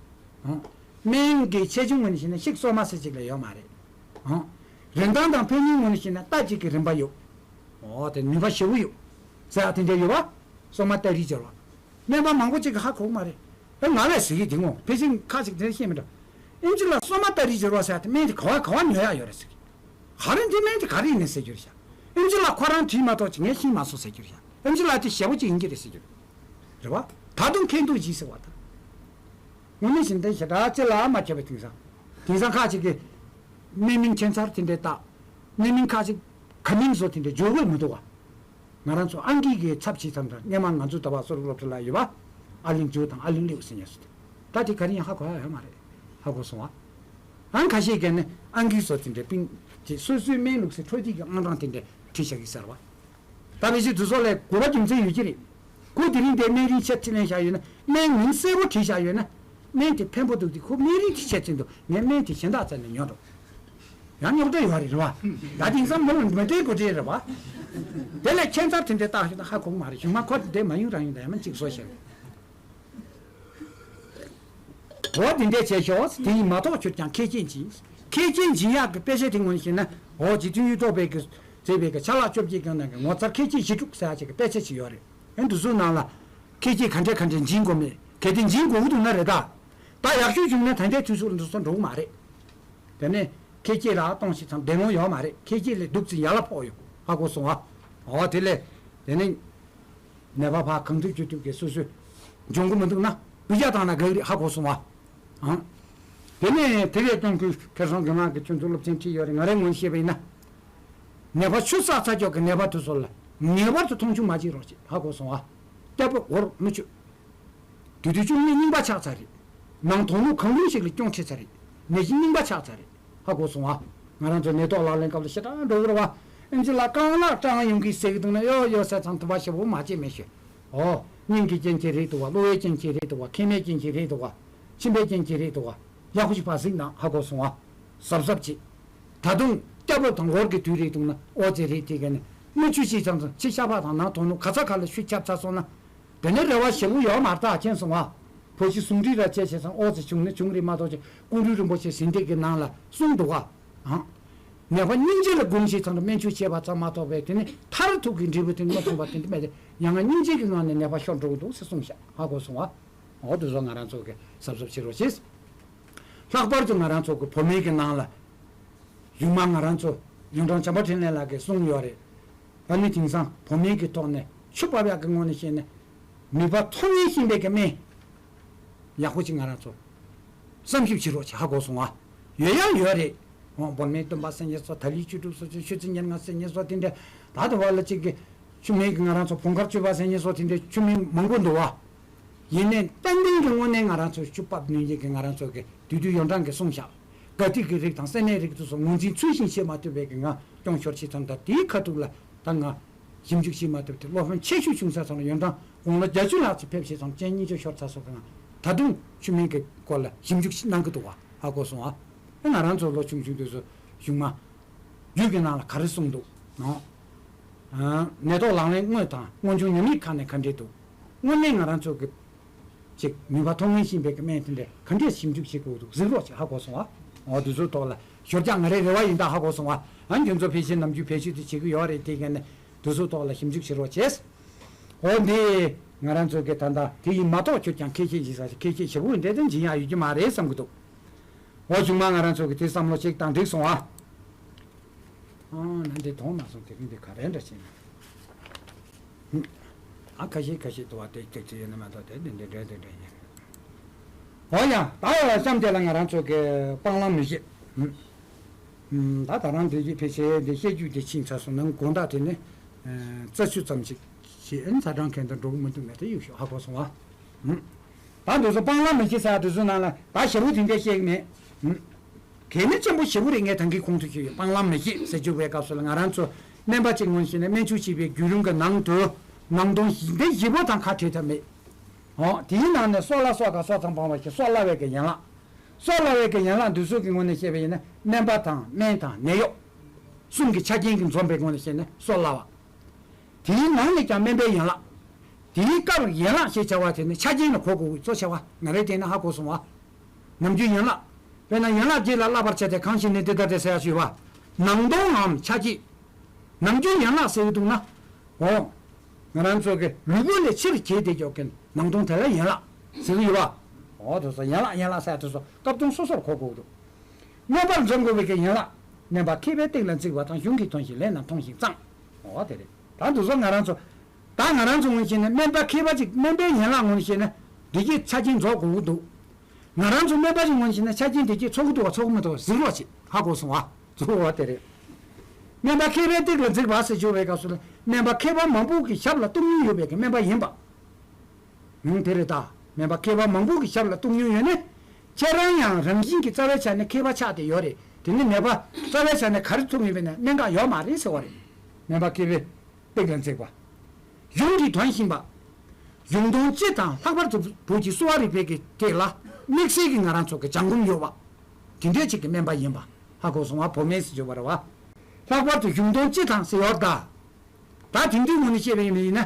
ཨང་། སྨན་གྱི་ཆེ་ཆུང་ངོས་ནས་བཤད་ན་ཤིག་སོ་མ་ཟེར་ཅིག་ལས་ཡོད་མ་རེད། ཨང་། རིན་ཐང་དང་ཕན་ནུས་ངོས་ནས་བཤད་ན་སྟ་གཅིག་གི་རིན་པ་ཡོད། ཨོ་དེ་ནུས་པ་ཞེ་པོ་ཡོད། ཟེར་ཡ་དེ་འདྲ་ཡོད་བ། སོ་མ་སྟ་རིའི་སྦྱོར་བ། སྨན་པ་མང་པོ་ཅིག་གིས་ཧ་གོ་གི་མ་རེད། ཨེ་ང་བས་ཟེར་གི་དེ་ངོ་ཕལ་ཆེར་ཁ་ཅིག་དེ་ཤེས་མི་འདུག་ཨེམ་ཆི་ལགས་སོ་མ་ཏ་རི་ཇི་རོ་ཟེར་ཏེ་སྨན་དེ་ག་བ་ག་བ་ཉོ་ཡག་ཡོད་རེད་ཟེར་གི། ག་རེ་འདི་སྨན་དེ་ག་རེ་ཡིན་ནས་ཟེར་རྒྱུ་རེད་ཤག་ཨེམ་ཆི་ལགས་ཁོ་རང་བྲིས་མ་གཏོགས་ཅིག་ངས་ཤེས་མ་སོང་ཟེར་རྒྱུ་རེད་ཤག་ཨེམ་ཆི་ལགས་དེ་ཞེ་པོ་ཅིག་ཡིན་གྱི་རེད་ཟེར་རྒྱུ་རེད། རེད་བ། ད་དུང་ཁེངས་འདུག་ཅིག་ཟེར་བ་དང་། དངོས་གནས་བཞིན་དེ་ཞེ་དྲག་ཅི་ལ་མ་ཁྱབ་པའི་དེང་སང་། དེང་སང་ཁ་ཅིག་གིས་སྨན་མིང་ཁྱད་མཚར་དེ་འདྲའི་བཏགས། སྨན་མིང་ཁ་ཅིག་ག་མིང་བཟོ་དེ་འདྲའི་བརྗོད་དགོས་མི་འདུག་བ། ང་རང་ཚོ་ཨང་ཀི་གི་ཚབ་བྱེད་ཙམ་དང་སྔས་མ་ང་ཚོ་ཟླ་བ་གསོ་རིག་སློབ་གྲྭ་ལ་ཡོད་པ། ཨ་གླིང་ཇོ་དང་ཨ་གླིང་ལེའུ་ཟེར་མཁན་ཚོ་དེ། ད་དེ་ག་རེ་ཡིན་ཧ་གོ་ཡ་ཡོད་མ་རེད། ཧ་གོ་སོང་བ། ཨང་ཁ་ཤས་ཀྱིས་ནི་ཨང་ཀི་བཟོ་དེ་འདྲའི་པིང་ཅིག་སོ་སོའི་སྨན་ལུགས་སྲོལ་འཕྲོད་བསྟེན་གྱི་ཨང་གྲངས་དེ་འདྲ་བྲིས་བཞག་གི་ཟེར་བ། ད་ཕལ་ཆེར་དུས་ཚོད་ལས་དགོས་པ་རྒྱུ་མཚན་ཡོད་ཀྱི་རེད། ཁོ་དེ་རིང་དེ་སྨན་རིན་ཆད་ཁྲི་ལེན་བཞག་ཡོད་ན་སྨན་མིང་གསལ་པོ་བྲིས་བཞག་ཡོད་ན། སྨན་དེ་ཕན་པོ་འདུག་དེ་ཁོ་སྨན་རིན་དེ་ཆད་ཚིན་འདུག་ངས་སྨན་དེ་གཞན་དག་བཙལ་ནས་ཉོ་འགྲོ། ཡང་རྙོག་དྲ་ཡོད་རེད་རེད་བ། ད་དེང་སང་མི་ལ་མི་འདྲའི་གོ་འདྲ་རེད་བ། དེ་ལས་ཁྱད་མཚར་དེ་འདྲའི་བཏགས་ཤིག་ན་ཧ་གོ་གི་མ་རེད། གཞུག་མ་ཁོ་དེ་འདྲའི་མ་ཡིན་རང་ཡིན་ད་ཡང་མ་གཅིག་བཟོ་ཤེས། འོ་དེ་འདྲས་བྱས་ཤོག་དེ་ཡིན་མ་གཏོགས་ཁྱོད་ཀྱང་ཁེ་ཆེན་གྱིས། ཁེ་ཆེན་གྱིས་ཡག་གི་དཔེ་ཆ་དེ་ངོ་ཤེས་ན་འོ་རྗེ་བཙུན་གཡུ་ཐོག་པའི་གི་མཛད་པའི་གི་ཆ་ལག་བཅོ་བརྒྱད་ཀྱི་ནང་གི་ངོ་མཚར་ཁེ་ཆེན་བཞི་དྲུག་ཟེར་ཡག་ཅིག་གི་དཔེ་ཆ་ཅིག་ཡོད་རེད། ཨེ་འདི་ཚོའི་ནང་ལ་ཁེ་ཆེན་ག་འདྲས་ག་འདྲས་འབྱིན་དགོས་མེད་གལ་ཏེ་འབྱིན་དགོས་ཀྱི་འདུག་ན་རེད་ད། ད་ཡག་ཤོས་བྱུང་ན་ད་ལྟའི་དུས་ཚོད་ལ་འདི་ཚོ་འགྲོ་གི་མ་རེད། དེ་ནས་ཁེ་ཆེན་རག་གཏོང་ཞིག་ཙམ་བདེ་མོ་ཡོད་མ་རེད། ཁེ་ཆེན་ལས་སྡུག་ཙམ་ཡར་ལ་ཕོག་ཡོད། ཧ་གོ་སོང་ཨ། འོ་དེ་ལས་དེ་ནས། ནད་པ་ཕར་གང་ཐུབ་ཅི་ཐུབ་ཀྱིས་སོ་སོས་འཇོན་གི་མི་འདུག་ན་སྤུས་ཀ་བཏང་ན་དགའ་གི་རེད། ཧ་གོ་སོང་ཨ། ཨང་། དེ་ནས་དེ་གས་གཏོང་ཁུལ་ཁེར་སང་དགེ་མང་གི་ཁྱོད་ཚོ་སློབ་ཚན་ཁྲིད་ཡོད་རེད། ང་རའི་ངོས་ནས་བཤད་པ་ཡིན་ན། ནད་པ་ཆུ་བསགས་ཚར་ཀྱོག་གི་ནད་པ་དེ་ཚོ་ལ་ངེས་པར་དུ་མཐོང་ཆུང་མ་བྱེད་རོགས་བྱེད། ཧ་གོ་སོང་ཨ། སྐྱབས་པ་འོར་མི་ཆུ། དུས་དུས་བཅུ་གཉིས་རྙིང་པ་ཆགས་ཚར་རེད། ནང་དོགས་སྣང་གང་རུང་ཞིག་ལ་སྐྱོན་འཕྲད་ཚར་རེད། ནད་གཞི་རྙིང་པ་ཆགས་ཚར་རེད། ཧ་གོ་སོང་ཨ། ང་རང་ཚོ་ནད་ཐོག་ལག་ལེན་སྐབས་ལ་ཞེ་དྲག་འགྲོ་གི་རེད་བ། ཨེམ་ཆི་ལགས་རྐང་ལག་སྐྲངས་ཡོང་གི་ཟེར་གི་འདུག་ན་ཡོ་ཡོ་ཟེར་ཙང་དུ་བ་ཞེ་པོ་མ་བྱེད་མེད་ཤོད། ཨོ། སྙིང་གི་རྐྱེན་གྱིས་རེད་འདུག་བ། གློ་བའི་རྐྱེན་གྱིས་རེད་འདུག་བ། མཁལ་མའི་རྐྱེན་གྱིས་རེད་འདུག་བ། མཆིན་པའི་རྐྱེན་གྱིས་རེད་འདུག་བ། ཡག་པོ་ཞིག་ཕར་གཟིགས་གནང་། ཧ་གོ་སོང་ཨ། གཟབ་གཟབ་བྱེད། ད་དུང་སྐྱབས་རོགས་དང་འོར་གྱི་དུས་རེད་འདུག་ན་ཨོ་ཙེ་རེད་དེ་ག་ནི་མི་ཆུ་ཤིག་ཙམ་ཙམ་ཕྱི་ཤ་པགས་དང་ནང་དོགས་སྣང་ག་ཚ་ག་ལ་ཤུ་ཁྱབ་ཚར་སོང་ན། དེ་ནས་རེ་བ་ཞེ་པོ་ཡོད་མ་རེད་ད། མཁྱེན་སོང་ཨ། བོད་ཀྱི་ཟུང་འབྲེལ་ར་བྱས་བྱས་ཙང་ཨོ་ཙི་བྱུང་ནི་བྱུང་རེད་མ་གཏོགས་ཀྱི་ཀོང་སྤྲུལ་རིན་པོ་ཆེ་ཟིན་བྲིས་ཀྱི་ནང་ལ་གསུངས་འདུག་ཨ། ཨང་། ནད་པ་སྙིང་རྗེ་ལ་དགོངས་བཞེས་ཙང་ར་སྨན་བཅོས་བྱས་པ་ཙམ་མ་གཏོགས་པའི་དེ་ནི་མཐར་ཐུག་གི་འབྲས་བུ་དེ་མ་ཐོན་པ་དེ་འདི་མེད་དེ་ཡང་ང་སྙིང་རྗེ་གི་ངང་ནས་ནད་པ་ཤོར་འགྲོ་གི་འདུག་ཟེར་གསུངས་ཤག་ཧ་གོ་སོང་ཨ། ཨོ་དེ་ཚོ་ང་རང་ཚོ་གི་གཟབ་གཟབ་བྱེད་རོགས་བྱེད། ལྷག་པར་དུ་ང་རང་ཚོ་གི་བོད་སྨན་གི་ནང་ལ། གཞུག་མ་ང་རང་ཚོ་ཡོན་ཀྲང་བྱམས་པ་འཕྲིན་ལས་ལགས་ཀྱིས་གསུངས་ཡོད་རེད། ཨ་ནི་དེང་སང་བོད་སྨན་གྱི་ཐོག་ནས་ཆུ་ཕབ་ཡག་གི་ངོས་ནས་བཤད་ན། ནུས་པ་མཐོ་ངེས་ཤིང་པའི་གི་སྨན་ཡག་པོ་ཅིག་ང་རང་ཚོ་བསམ་ཞིབ་བྱེད་རོགས་བྱེད། ཧ་གོ་སོང་ཨ། ཡོད་ཡང་ཡོད་རེད། འོ་བོད་སྨན་སྟོན་པ་ཟེར་མཁན་སོགས་དར་ལུས་བཅུ་དྲུག་སོགས་ཆུ་ཚོད་ཉེར་ལྔ་ཟེར་མཁན་སོགས་དེ་འདྲ་ད་ལྟ་བར་ལ་གཅིག་གི་ཆུ་སྨན་གྱི་ང་རང་ཚོ་བོང་དཀར་བཅུ་པ་ཟེར་མཁན་སོགས་དེ་འདྲ་ཆུ་སྨན་མང་པོ་འདུག་བ། ཡིན་ནའི་ཏན་ཏན་གྱི་དངོས་གནས་ང་རང་ཚོ་ཆུ་ཕབ་ནུས་ཡས་ཀྱི་ང་རང་ཚོ་གི་དུས་དུས་ཡོན་ཀྲང་གིས་གསུངས་ཤག་ག་ཏིག་གི་རིགས་དང་སྲན་མའི་རིགས་དེ་ཚོ་ངོས་འཛིན་ཚུལ་བཞིན་བྱེད་མ་ཐུབ་པའི་གི་ང་སྐྱོན་ཤོར་ཆེ་ཙམ་ད་དེའི་ཁ་ཐུག་ལ་ད་ང་ཞིབ་འཇུག་བྱེད་མ་ཐུབ་དེ་བློ་ཕམ་ཆེ་ཤོས་བྱུང་ས་ཚང་ལ་ཡོན་ཀྲང་དགུང་ལོ་བརྒྱད་ཅུ་ལྷག་ཙམ་ཕེབས་བྱས་ཙང་སྤྱན་གཉིས་ཆ་ཤོར་ཚར་སོང་གི་ང་ད་དུང་ཆུ་སྨན་གྱི་སྐོར་ལ་ཞིབ་འཇུག་ཅིག་གནང་གི་འདུག་བ། ཧ་གོ་སོང་ཨ། ང་རང་ཚོ་ལོ་ཆུང་ཆུང་དུས་སུ་གཞུག་མ་རྒྱུད་ཀྱི་ནང་ལ་ག་རེ་གསུངས་འདུག་ནོ། ནད་ཐོག་ལག་ལེན་དངོས་དང་སྔོན་བྱུང་ཉམས་ལེན་ཁག་ནས་ག་འདྲས་འདུག་དངོས་གནས་ང་རང་ཚོ་གི་ཅིག་ནུས་པ་མཐོ་ངེས་ཤིང་པའི་གི་སྨན་དེ་འདྲས་ག་འདྲས་ཞིབ་འཇུག་བྱེད་དགོས་འདུག་གཟིགས་རོགས་བྱེད། ཧ་གོ་སོང་ཨ། འོ་དེ་ཚོའི་ཐོག་ལ་ཞོར་རྒྱག་ང་རའི་རེ་བ་ཡིན་ད། ཧ་གོ་སོང་ཨ། ཨ་ཁྱོད་ཚོ་ཕལ་ཆེར་ནམ་རྒྱུན་བེད་སྤྱོད་དེ་བྱེད་ཀྱི་ཡོད་རེད་དེ་ག་ནས་དེ་ཚོའི་ཐོག་ལ་ཞིབ་འཇུག་བྱེད་རོགས་བྱེད། འོ་འདི་ང་རང་ཚོ་གི་ད་ལྟ་དེ་ཡིན་མ་གཏོགས་ཁྱོད་ཀྱང་ཁེ་ཆེ་ཞིག་ས་ཁེ་ཆེ་ཞེ་པོ་འདྲས་དེ་འབྱིན་ཡག་ཡོད་ཀྱི་མ་རེད་བསམ་གི་འདུག་འོ་གཞུག་མ་ང་རང་ཚོ་གི་དེ་བསམ་བློ་ཅིག་བཏང་འགྲིག་སོང་ཨ། ཨ་ན་འདི་གཏོང་མ་སོང་དེ་རིང་འདི་ག་རེ་འདྲ་བྱས་ན། ཨ་ཁ་ཤས་ཁ་ཤས་དུ་བ་དེ་ཏིག་ཙི་ཡོད་ན་མ་གཏོགས་དེ་འདི་འདི་འདྲ་འདི་འདྲ་ཡིན། འོ་ཡ་ད་གཤམ་དེ་ལ་ང་རང་ཚོ་གི་སྤང་བླང་མི་བཞེད། ད་ད་རང་འདི་གི་ཕལ་ཆེར་འདི་བཤད་རྒྱུ་དེ་ཕྱིན་ཚར་སོང་ན་དགོངས་དག་དེ་ནི་རྩ་ཆུ་ཙམ་ཞིག་བྱེད་ཨེ་ཚ་གྲང་གན་དུ་འགྲོ་གི་མི་འདུག་མེད་དེ་ཡོད་ཤོག་ཧ་གོ་སོང་བ། ད་འདི་ཚོ་སྤང་བླང་མི་བྱེད་ཟེར་དུས་ཚོད་ནང་ལ་ད་ཞེ་པོ་དེ་འདྲ་བཤད་གི་མེད། གལ་གནད་ཆེན་པོ་ཞེ་པོ་རེད། ངས་ད་གིན་གོང་དུ་ཞུས་ཡོད། སྤང་བླང་མི་བྱེད་ཟེར་རྒྱུ་བའི་སྐབས་སུ་ལ་ང་རང་ཚོ་སྨན་པ་གཅིག་ངོས་ནས་བཤད་ན་སྨན་བཅོས་བྱེད་པའི་བརྒྱུད་རིམ་གྱི་ནང་དུ་ནང་དོན་འདི་བཞི་པོ་དང་ཁ་བྲལ་ཐབས་མེད། འོ་དེའི་ནང་ནས་གསོ་སླ་སོགས་དང་སོ་ཚང་སྤང་བ་ཞིག་གསོ་སླ་བའི་གི་ཡན་ལག་གསོ་སླ་བའི་གི་ཡན་ལག་འདི་ཚོ་གི་ངོས་ནས་བཤད་པ་ཡིན་ན་སྨན་པ་དང་སྨན་དང་ནད་གཡོག་གསུམ་གྱི་ཆ་རྐྱེན་གྱིས་འཛོམས་པའི་ངོས་ནས་བཤད་ན་གསོ་སླ་བ། དེའི་ནང་ནས་ཀྱང་སྨན་པའི་ཡན་ལག་དེའི་སྐབས་ཡན་ལག་ཞེས་བྱ་བ་དེ་ནི་ཆ་རྐྱེན་ལ་གོ་དགོས་ཀྱི་གཙོ་ཆེ་བ་ང་རེ་བལྟས་ན་ཧ་གོ་སོང་བ། ནམ་རྒྱུན་ཡན་ལག་དཔེར་ན་ཡན་ལག་བརྒྱད་ལ་བསླབ་པར་བྱ་སྟེ་གང་ཞིག་ནི་འདི་ལྟ་སྟེ་ཟེར་ཡག་ཞུས་པ། ནང་དོན་ངམ་ཆ་རྐྱེན། ནམ་རྒྱུན་ཡན་ལག་ཟེར་གྱི་འདུག་ན། འོ། ང་རང་ཚོ་གི་ལུས་པོ་ལས་ཕྱིར་གྱེས་ཏེ་འཇོག་མཁན་ནང་དོན་དེ་ལ་ཡན་ལག་ཟེར་གྱི་ཡོད་ འོ་དེ་ཚོ་ཡན་ལག་ཡན་ལག་ཟེར་དེ་ཚོ་སྐབས་དོན་སོ་སོར་གོ་དགོས་འདུག་སྨན་པར་འཛོམས་དགོས་པའི་གི་ཡན་ལག་སྨན་པ་མཁས་པའི་སྟེགས་ལ་འཛེགས་པ་དང་། གཞུང་གིས་དོན་བཞིན་ལས་རྣམས་མཐོང་ཞིང་གཙང་། འོ་དེ་རེད། ད་དེ་ཚོ་ང་རང་ཚོ། ད་ང་རང་ཚོ་ངོས་ནས་བཤད་ན་སྨན་པ་མཁས་པ་ཅིག་སྨན་པའི་ཡན་ལག་ངོས་ནས་བཤད་ན་འདི་གའི་ཆ་རྐྱེན་རྫོགས་དགོས་ཀྱི་འདུག་ང་རང་ཚོ་སྨན་པ་ཅིག་ངོས་ནས་བཤད་ན་ཆ་རྐྱེན་འདི་གའི་ཚོགས་ཀྱི་འདུག་བ་ཚོགས་མི་འདུག་བ་གཟིགས་རོགས་བྱེད། ཧ་གོ་སོང་བ། གཙོ་བོ་དེ་རེད། སྨན་པ་མཁས་པའི་སྟེགས་ལ་འཛེགས་པ་ཟེར་བརྗོད་པའི་སྐབས་སུ་ལ་སྨན་པ་མཁས་པ་མང་པོ་གི་ཞབས་ལ་གཏུགས་མྱོང་ཡོད་པའི་གི་སྨན་པ་ཡིན་པ། ཡང་དེ་རེད་ད། སྨན་པ་མཁས་པ་མང་པོ་གི་ཞབས་ལ་གཏུགས་མྱོང་ཡོད་ན། ཁྱེད་རང་ཡང་རང་བཞིན་གྱི་རྩ་བའི་ཆ་ནས་མཁས་པ་ཆགས་བསྡད་ཡོད་རེད། དེ་ནི་ནད་པ་རྩ་བའི་ཆ་ནས་ག་རེ་ཐུབ་ཡིན་པས་ན་གནད་འགག་ཡོད་མ་རེད་ཟེར་བ་རེད། སྨན་པ་མཁས་པའི་སྟེགས་ལ་འཛེགས་པ། གཞུང་གིས་དོན་བཞིན་པ། གཞུང་དོན་སྤྱི་དང་ལྷག་པར་དུ་བོད་ཀྱི་གསོ་བ་རིག་པའི་གི་ཐད་ལ་དམིགས་བསལ་གྱི་ང་རང་ཚོ་གི་སྦྱང་གོམས་ཡོད་པ། དེ་འདྲའི་ཅིག་གི་སྨན་པ་ཡིན་པ། ཧ་གོ་སོང་བ། བོད་སྨན་ཟེར་བརྗོད་པ་རེད་བ། ལྷག་པར་དུ་གཞུང་དོན་སྤྱི་དང་ཟེར་ཡོད་ད། ད་དེང་དུས་ངོས་ནས་བཤད་པ་ཡིན་ན།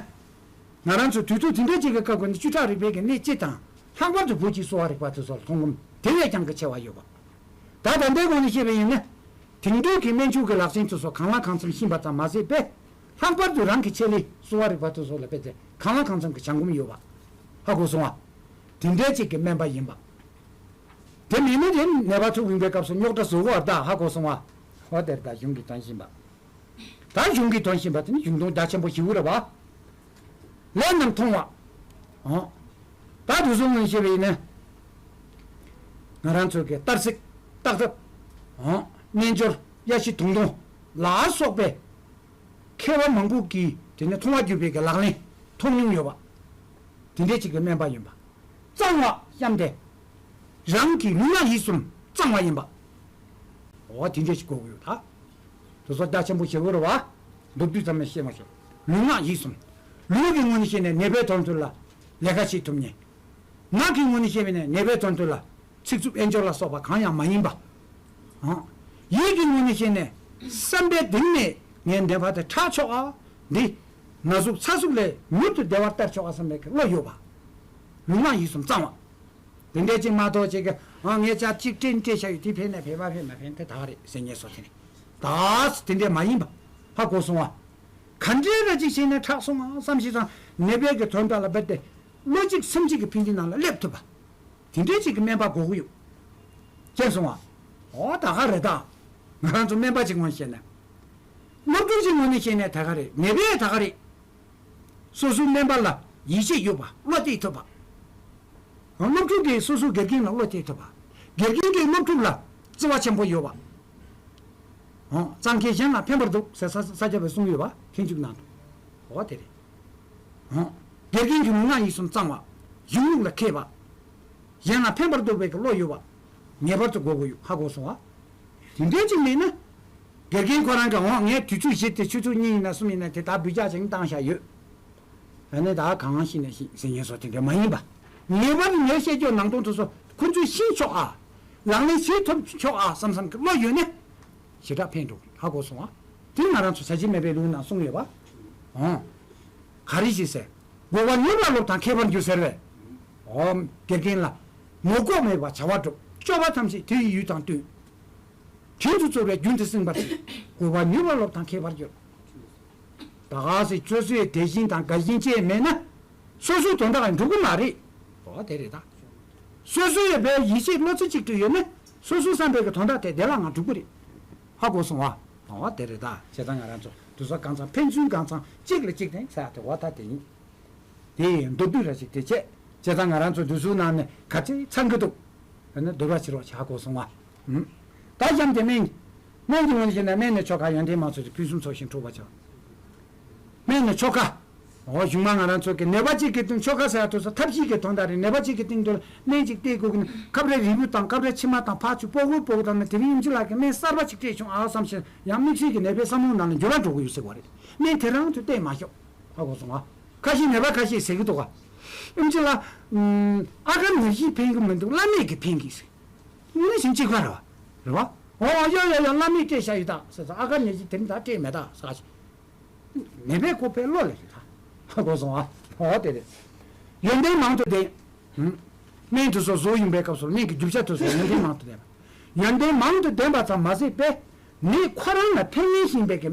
ང་རང་ཚོ་དུས་ཚོད་དེ་འདྲ་ཅིག་གི་སྐབས་ཀྱི་ནི་བཅུ་ཕྲག་རིག་པའི་གི་གནས་སྤྱི་དང་། ལྷག་པར་དུ་བོད་ཀྱི་གསོ་བ་རིག་པ་དེ་ཚོ་ལ་མཐོང་གོམས་དེ་བས་ཀྱང་གི་ཆེ་བ་ཡོད་པ། ད་ད་ལྟའི་ངོས་ནས་བཤད་པ་ཡིན་ན། དེང་དུས་ཀྱི་སྨན་བཅོས་ཀྱི་ལག་ཆེན་དེ་ཚོ་གང་ལ་གང་འཚམ་ཤེས་པ་ཙམ་མ་ཟད་པས། ལྷག་པར་དུ་རང་གི་ཆེད་ལས་གསོ་བ་རིག་པ་དེ་ཚོ་ལ་དཔེ་དེ་གང་ལ་གང་འཚམ་གྱི་སྦྱང་གོམས་ཡོད་པ། ཧ་གོ་སོང་བ། དེ་འདྲའི་ཅིག་གི་སྨན་པ་ཡིན་པ། དེ་མིན་ན་དེ་ནད་པ་ཐུག་ཡོང་པའི་སྐབས་སུ་རྙོག་དྲ་བཟོ་གི་ཡོད་ད། ཧ་གོ་སོང་བ། འོ་དེར་ད་གཞུང་གིས་དོན་བཞིན་པ། ད་གཞུང་གིས་དོན་བཞིན་པ་དེ་ནི་གཞུང་དོན་རྒྱ་ཆེན་པོ་ཞེ་པོ་རེད་བ། ལས་རྣམས་མཐོང་བ། འོ། ད་དུས་གསུམ་ངོས་བཤད་པ་ཡིན་ན། ང་རང་ཚོའི་གི་གཏར་གཟིགས། བརྟག་ཐབས། འོ། རྣལ་འབྱོར། གཡའ་བྱི་དུང་སྡོང་ལ་སོགས་པའི་མཁས་པ་མང་པོ་གིས་དེ་ནི་མཐོང་བ་བརྒྱུད་པའི་གི་ལག་ལེན་མཐོང་མྱོང་ཡོད་པ། དེ་འདྲའི་ཅིག་གི་སྨན་པ་ཡིན་པ། གཙང་བ་གཤམ་དེ། རང་གི་ལུས་ངག་ཡིད་གསུམ་གཙང་བ་ཡིན་པ། འོ་དེ་འདྲ་ཞིག་དགོས་ཀྱི་ཡོད་ད། དེ་ཚོ་རྒྱ་ཆེན་པོ་ཞེ་པོ་རེད་བ། མདོར་བསྡུས་ཙམ་ནས་བཤད་མ་ཆོག་ལུས་ངག་ཡིད་གསུམ། ལུས་ཀྱི་ངོས་ནས་བཤད་ནས་ནད་པའི་དོན་དུ་ལ་ལས་ཀ་བྱེད་ཐུབ་མཁན། ངག་གི་ངོས་ནས་བཤད་པ་ནས་ནད་པའི་དོན་དུ་ལ་ཚིག་རྩུབ་དབྱེན་སྦྱོར་ལ་སོགས་པ་གང་ཡང་མ་ཡིན་པ། ཨང་། ཡིད་ཀྱི་ངོས་ནས་བཤད་ནས་བསམ་པའི་གཏིང་ནས་ངའི་ནད་པ་དེ་དྲག་ཆོག་ཨ། འདི་ན་ཟུག་ཚ་ཟུག་ལས་མྱུར་དུ་བདེ་བར་སྟེར་ཆོག་ཨ་བསམ་པའི་བློ་ཡོད་པ། ལུས་ངག་ཡིད་གསུམ་གཙང་བ། དེ་འདྲའི་ཅིག་མ་གཏོགས་ཅིག་གི་ཨ་ངས་ཅག་གཅིག་སྤྲད་སྤྲད་བྱ་ཡོད་དེ་ཕན་ནས་ཕན་མ་ཕན་མ་ཕན་དེ་ད་ག་རེད་ཟེར་ཉེས་སོ་དེ་ནི། ད་དེ་འདྲའི་མ་ཡིན་པ་ཧ་གོ་སོང་བ། ག་འདྲའི་ར་ཅིག་བྱས་ནས་དྲག་སོང་ང་བསམ་ཞིག་དང་ནད་པའི་གི་དོན་དག་ལ་རྦད་དེ་བློ་གཅིག་སེམས་གཅིག་གི་ཕན་ཚུན་ནང་ལ་སླེབས་ཐུབ་པ། དེ་འདྲའི་ཅིག་གི་སྨན་པ་དགོས་ཀྱི་ཡོད། མཁྱེན་སོང་ང་། འོ་ད་ག་རེད་ད། ང་རང་ཚོ་སྨན་པ་ཅིག་ངོས་བཤད་ན། སློབ་ཕྲུག་ཅིག་ངོས་ནས་བཤད་ན་ད་ག་རེད། ནད་པས་ད་ག་རེད། སོ་སོའི་སྨན་པ་ལ་ཡིད་ཆེས་ཡོད་པ་བློ་གཏད་ཐུབ་པ། སློབ་ཕྲུག་གིས་སོ་སོའི་དགེ་རྒན་ལ་བློ་གཏད་ཐུབ་པ། དགེ་རྒན་གྱིས་སློབ་ཕྲུག་ལ་བརྩི་བ་ཆེན་པོ་ཡོད་པ། འོ། གཙང་མཁས་གཞན་ལ་ཕན་པར་འདུག་ཟེར་ས་ས་སྐྱ་པའི་གསུང་ཡོད་པ་མཁས་འཇུག་ནང་དུ། འོ་དེ་རེད། འོ། དགེ་རྒན་གྱི་ལུས་ངག་ཡིད་གསུམ་གཙང་བ། གཞུང་ལུགས་ལ་མཁས་པ། གཞན་ལ་ཕན་པར་འདོད་པའི་བློ་ཡོད་པ། ངེས་པར་དུ་དགོས་ཀྱི་ཡོད། ཧ་གོ་སོང་བ། དེ་འདྲའི་ཅིག་མེད་ན། དགེ་རྒན་ཁོ་རང་གིས་འོ་ངས་དུས་ཚོད་བཞི་དེ་ཆུ་ཚོད་གཉིས་ཡིན་ན་གསུམ་ཡིན་ན་དེ་ལྟར་འབུད་རྒྱག་ཅིག་བཏང་བཞག་ཡོད། ཨ་ནི་ད་གང་ཤེས་ན་ཤེས་ཟེར་ཉན་སོ་དེ་འདྲ་མ་ཡིན་པ། ངེས་པར་དུ་ངས་བཤད་རྒྱུ་ནང་དོན་དེ་ཚོ་ཁོ་ཚོས་ཤེས་ཆོག་ཨ། ལག་ལེན་བྱེད་ཐུབ་ཆོག་ཨ་བསམ་བསམ་གྱི་བློ་ཡོད་ན། ཞེ་དྲག་ཕན་འགྲོ་གི་ཧ་གོ་སོང་ཨ། དེ་ང་རང་ཚོ་ཟ་བྱེད་མེད་པའི་ལུགས་ནང་གསུངས་ཡོད་པ། འོ། ག་རེ་ཞིག་ཟེར། དགོས་པ་མྱུར་བར་སློབ་དང་མཁས་པར་འགྱུར་ཟེར་བས། འོ། དགེ་རྒན་ལ། ངོ་ལྐོག་མེད་པར་བྱ་བ་སྒྲུབ། སྐྱོ་བ་ཐམས་ཅད་དེ་ཡི་ཡུལ་དང་བསྟུན། དྲིན་དུ་གཙོ་བའི་རྒྱུན་དུ་བསྲིང་བར་བྱེད། དགོས་པ་མྱུར་བར་སློབ་དང་མཁས་པར་འགྱུར། ད་ག་ཟེ་སོ་སོའི་དེ་བཞིན་དང་དགའ་བཞིན་བཅས་མེད་ན། སོ་སོའི་དོན་དག་ལ་འགྲུབ་ཀྱི་མ་རེད། འོ་དེ་རེད་ད། སོ་སོའི་བའི་ཡིད་ཆེས་བློ་རྩེ་གཅིག་ཏུ་ཡོད་ན། སོ་སོའི་བསམ་པའི་གི་དོན་དག་དེ་བདེ་བླག་ངང་འགྲུབ་ཀྱི་རེད། ཧ་གོ་སོང་བ། འོ་དེ་རེད་ད། བྱས་ཙང་ང་རང་ཚོ་དུས་ཚོད་གང་ཚང་ཕན་ཚུན་གང་ཚང་གཅིག་ལ་གཅིག་བརྟེན་ཟེར་ཡ་དེ་འོ་ད་དེ་ཡིན། དེ་ཡི་མདོར་བསྡུས་ར་ཞིག་དེ་བྱས། བྱས་ཙང་ང་རང་ཚོ་དུས་ཚོད་ནང་ནས་ག་ཚད་ཚང་གི་འདུག་ཨ་ནི་འདོད་པ་བྱེད་རོགས་བྱ་གོ་སོང་བ། ཨུམ། ད་གཤམ་དེ་སྨན། སྨན་གྱི་ངོས་ནས་བཤད་ན་སྨན་ནི་ཆོ་ག་ཡོན་ཏན་མང་ཚོགས་ཀྱི་ཕུན་སུམ་ཚོགས་ཤིང་འཁྲུགས་པ་བྱ། སྨན་ནི་ཆོ་ག་འོ་གཞུག་མ་ང་རང་ཚོ་གི་ནད་པ་གཅིག་གི་སྟེང་ཆོ་ག་ཟེར་ཡ་དུས་སུ་ཐབས་ཤེས་ཀྱི་དོན་དག་རེད། ནད་པ་གཅིག་གི་སྟེང་དུ་སྨན་གཅིག་སྟེར་དགོས་ཀྱི་ནི་སྐབས་རེ་རིལ་བུ་དང་སྐབས་རེ་མཆིལ་མ་དང་ཕར་ཚུར་ཕོག་གོ་ཕོག་དང་ནི་དེ་རིང་ཨེམ་ཆི་ལགས་ཀྱིས་སྨན་གསར་པ་གཅིག་སྤྲད་བྱུང་ཨ་བསམ་ཞིང་ཡང་དམིགས་བསལ་གྱི་ནད་པའི་བསམ་བློ་ནང་ལ་འགྱུར་བ་འགྲོ་གི་ཡོད་ཟེར་བ་རེད། སྨན་དེ་རང་དུ་བསྟེན་མ་ཤོག་ཧ་གོ་སོང་ཨ། ཁ་ཤས་ནད་པ་ཁ་ཤས་ཟེར་གི་འདུག་ག་ཨེམ་ཆི་ལགས། ཨ་ཁ་ནད་གཞི་ཕན་གི་མི་འདུག་བླ་མེད་ཀྱི་ཕན་གི་ཟེར། དངོས་གནས་ཞིང་གཅིག་པ་རེད་བ། རེད་བ། འོ་ཡ་ཡ་ཡ་བླ་མེད་སྤྲད་བཞག་ཡོད་ད་ཟེར་ཙང་ཨ་ཁ་ནད་གཞི་དེ་འདྲ་སྤྲད་མེད་ད་ཟེར་ག་ཞིག་ནད་པའི་ཁོ་པའི་བློ་ལ་ཡོད་ད། ཧ་གོ་སོང་ཨ། འོ་དེ་རེད། ཡོན་ཏན་མང་དུ་ལྡན། སྨན་དེ་ཚོ་བཟོ་ཡིན་པའི་སྐབས་སུ་སྨན་གྱི་རྒྱུ་ཆ་དེ་ཚོ་ཡོན་ཏན་མང་དུ་ལྡན་པ། ཡོན་ཏན་མང་དུ་ལྡན་པ་ཙམ་མ་ཟད་པས་ནད་ཁོ་རང་ལ་ཕན་ངེས་ཤིང་པའི་གི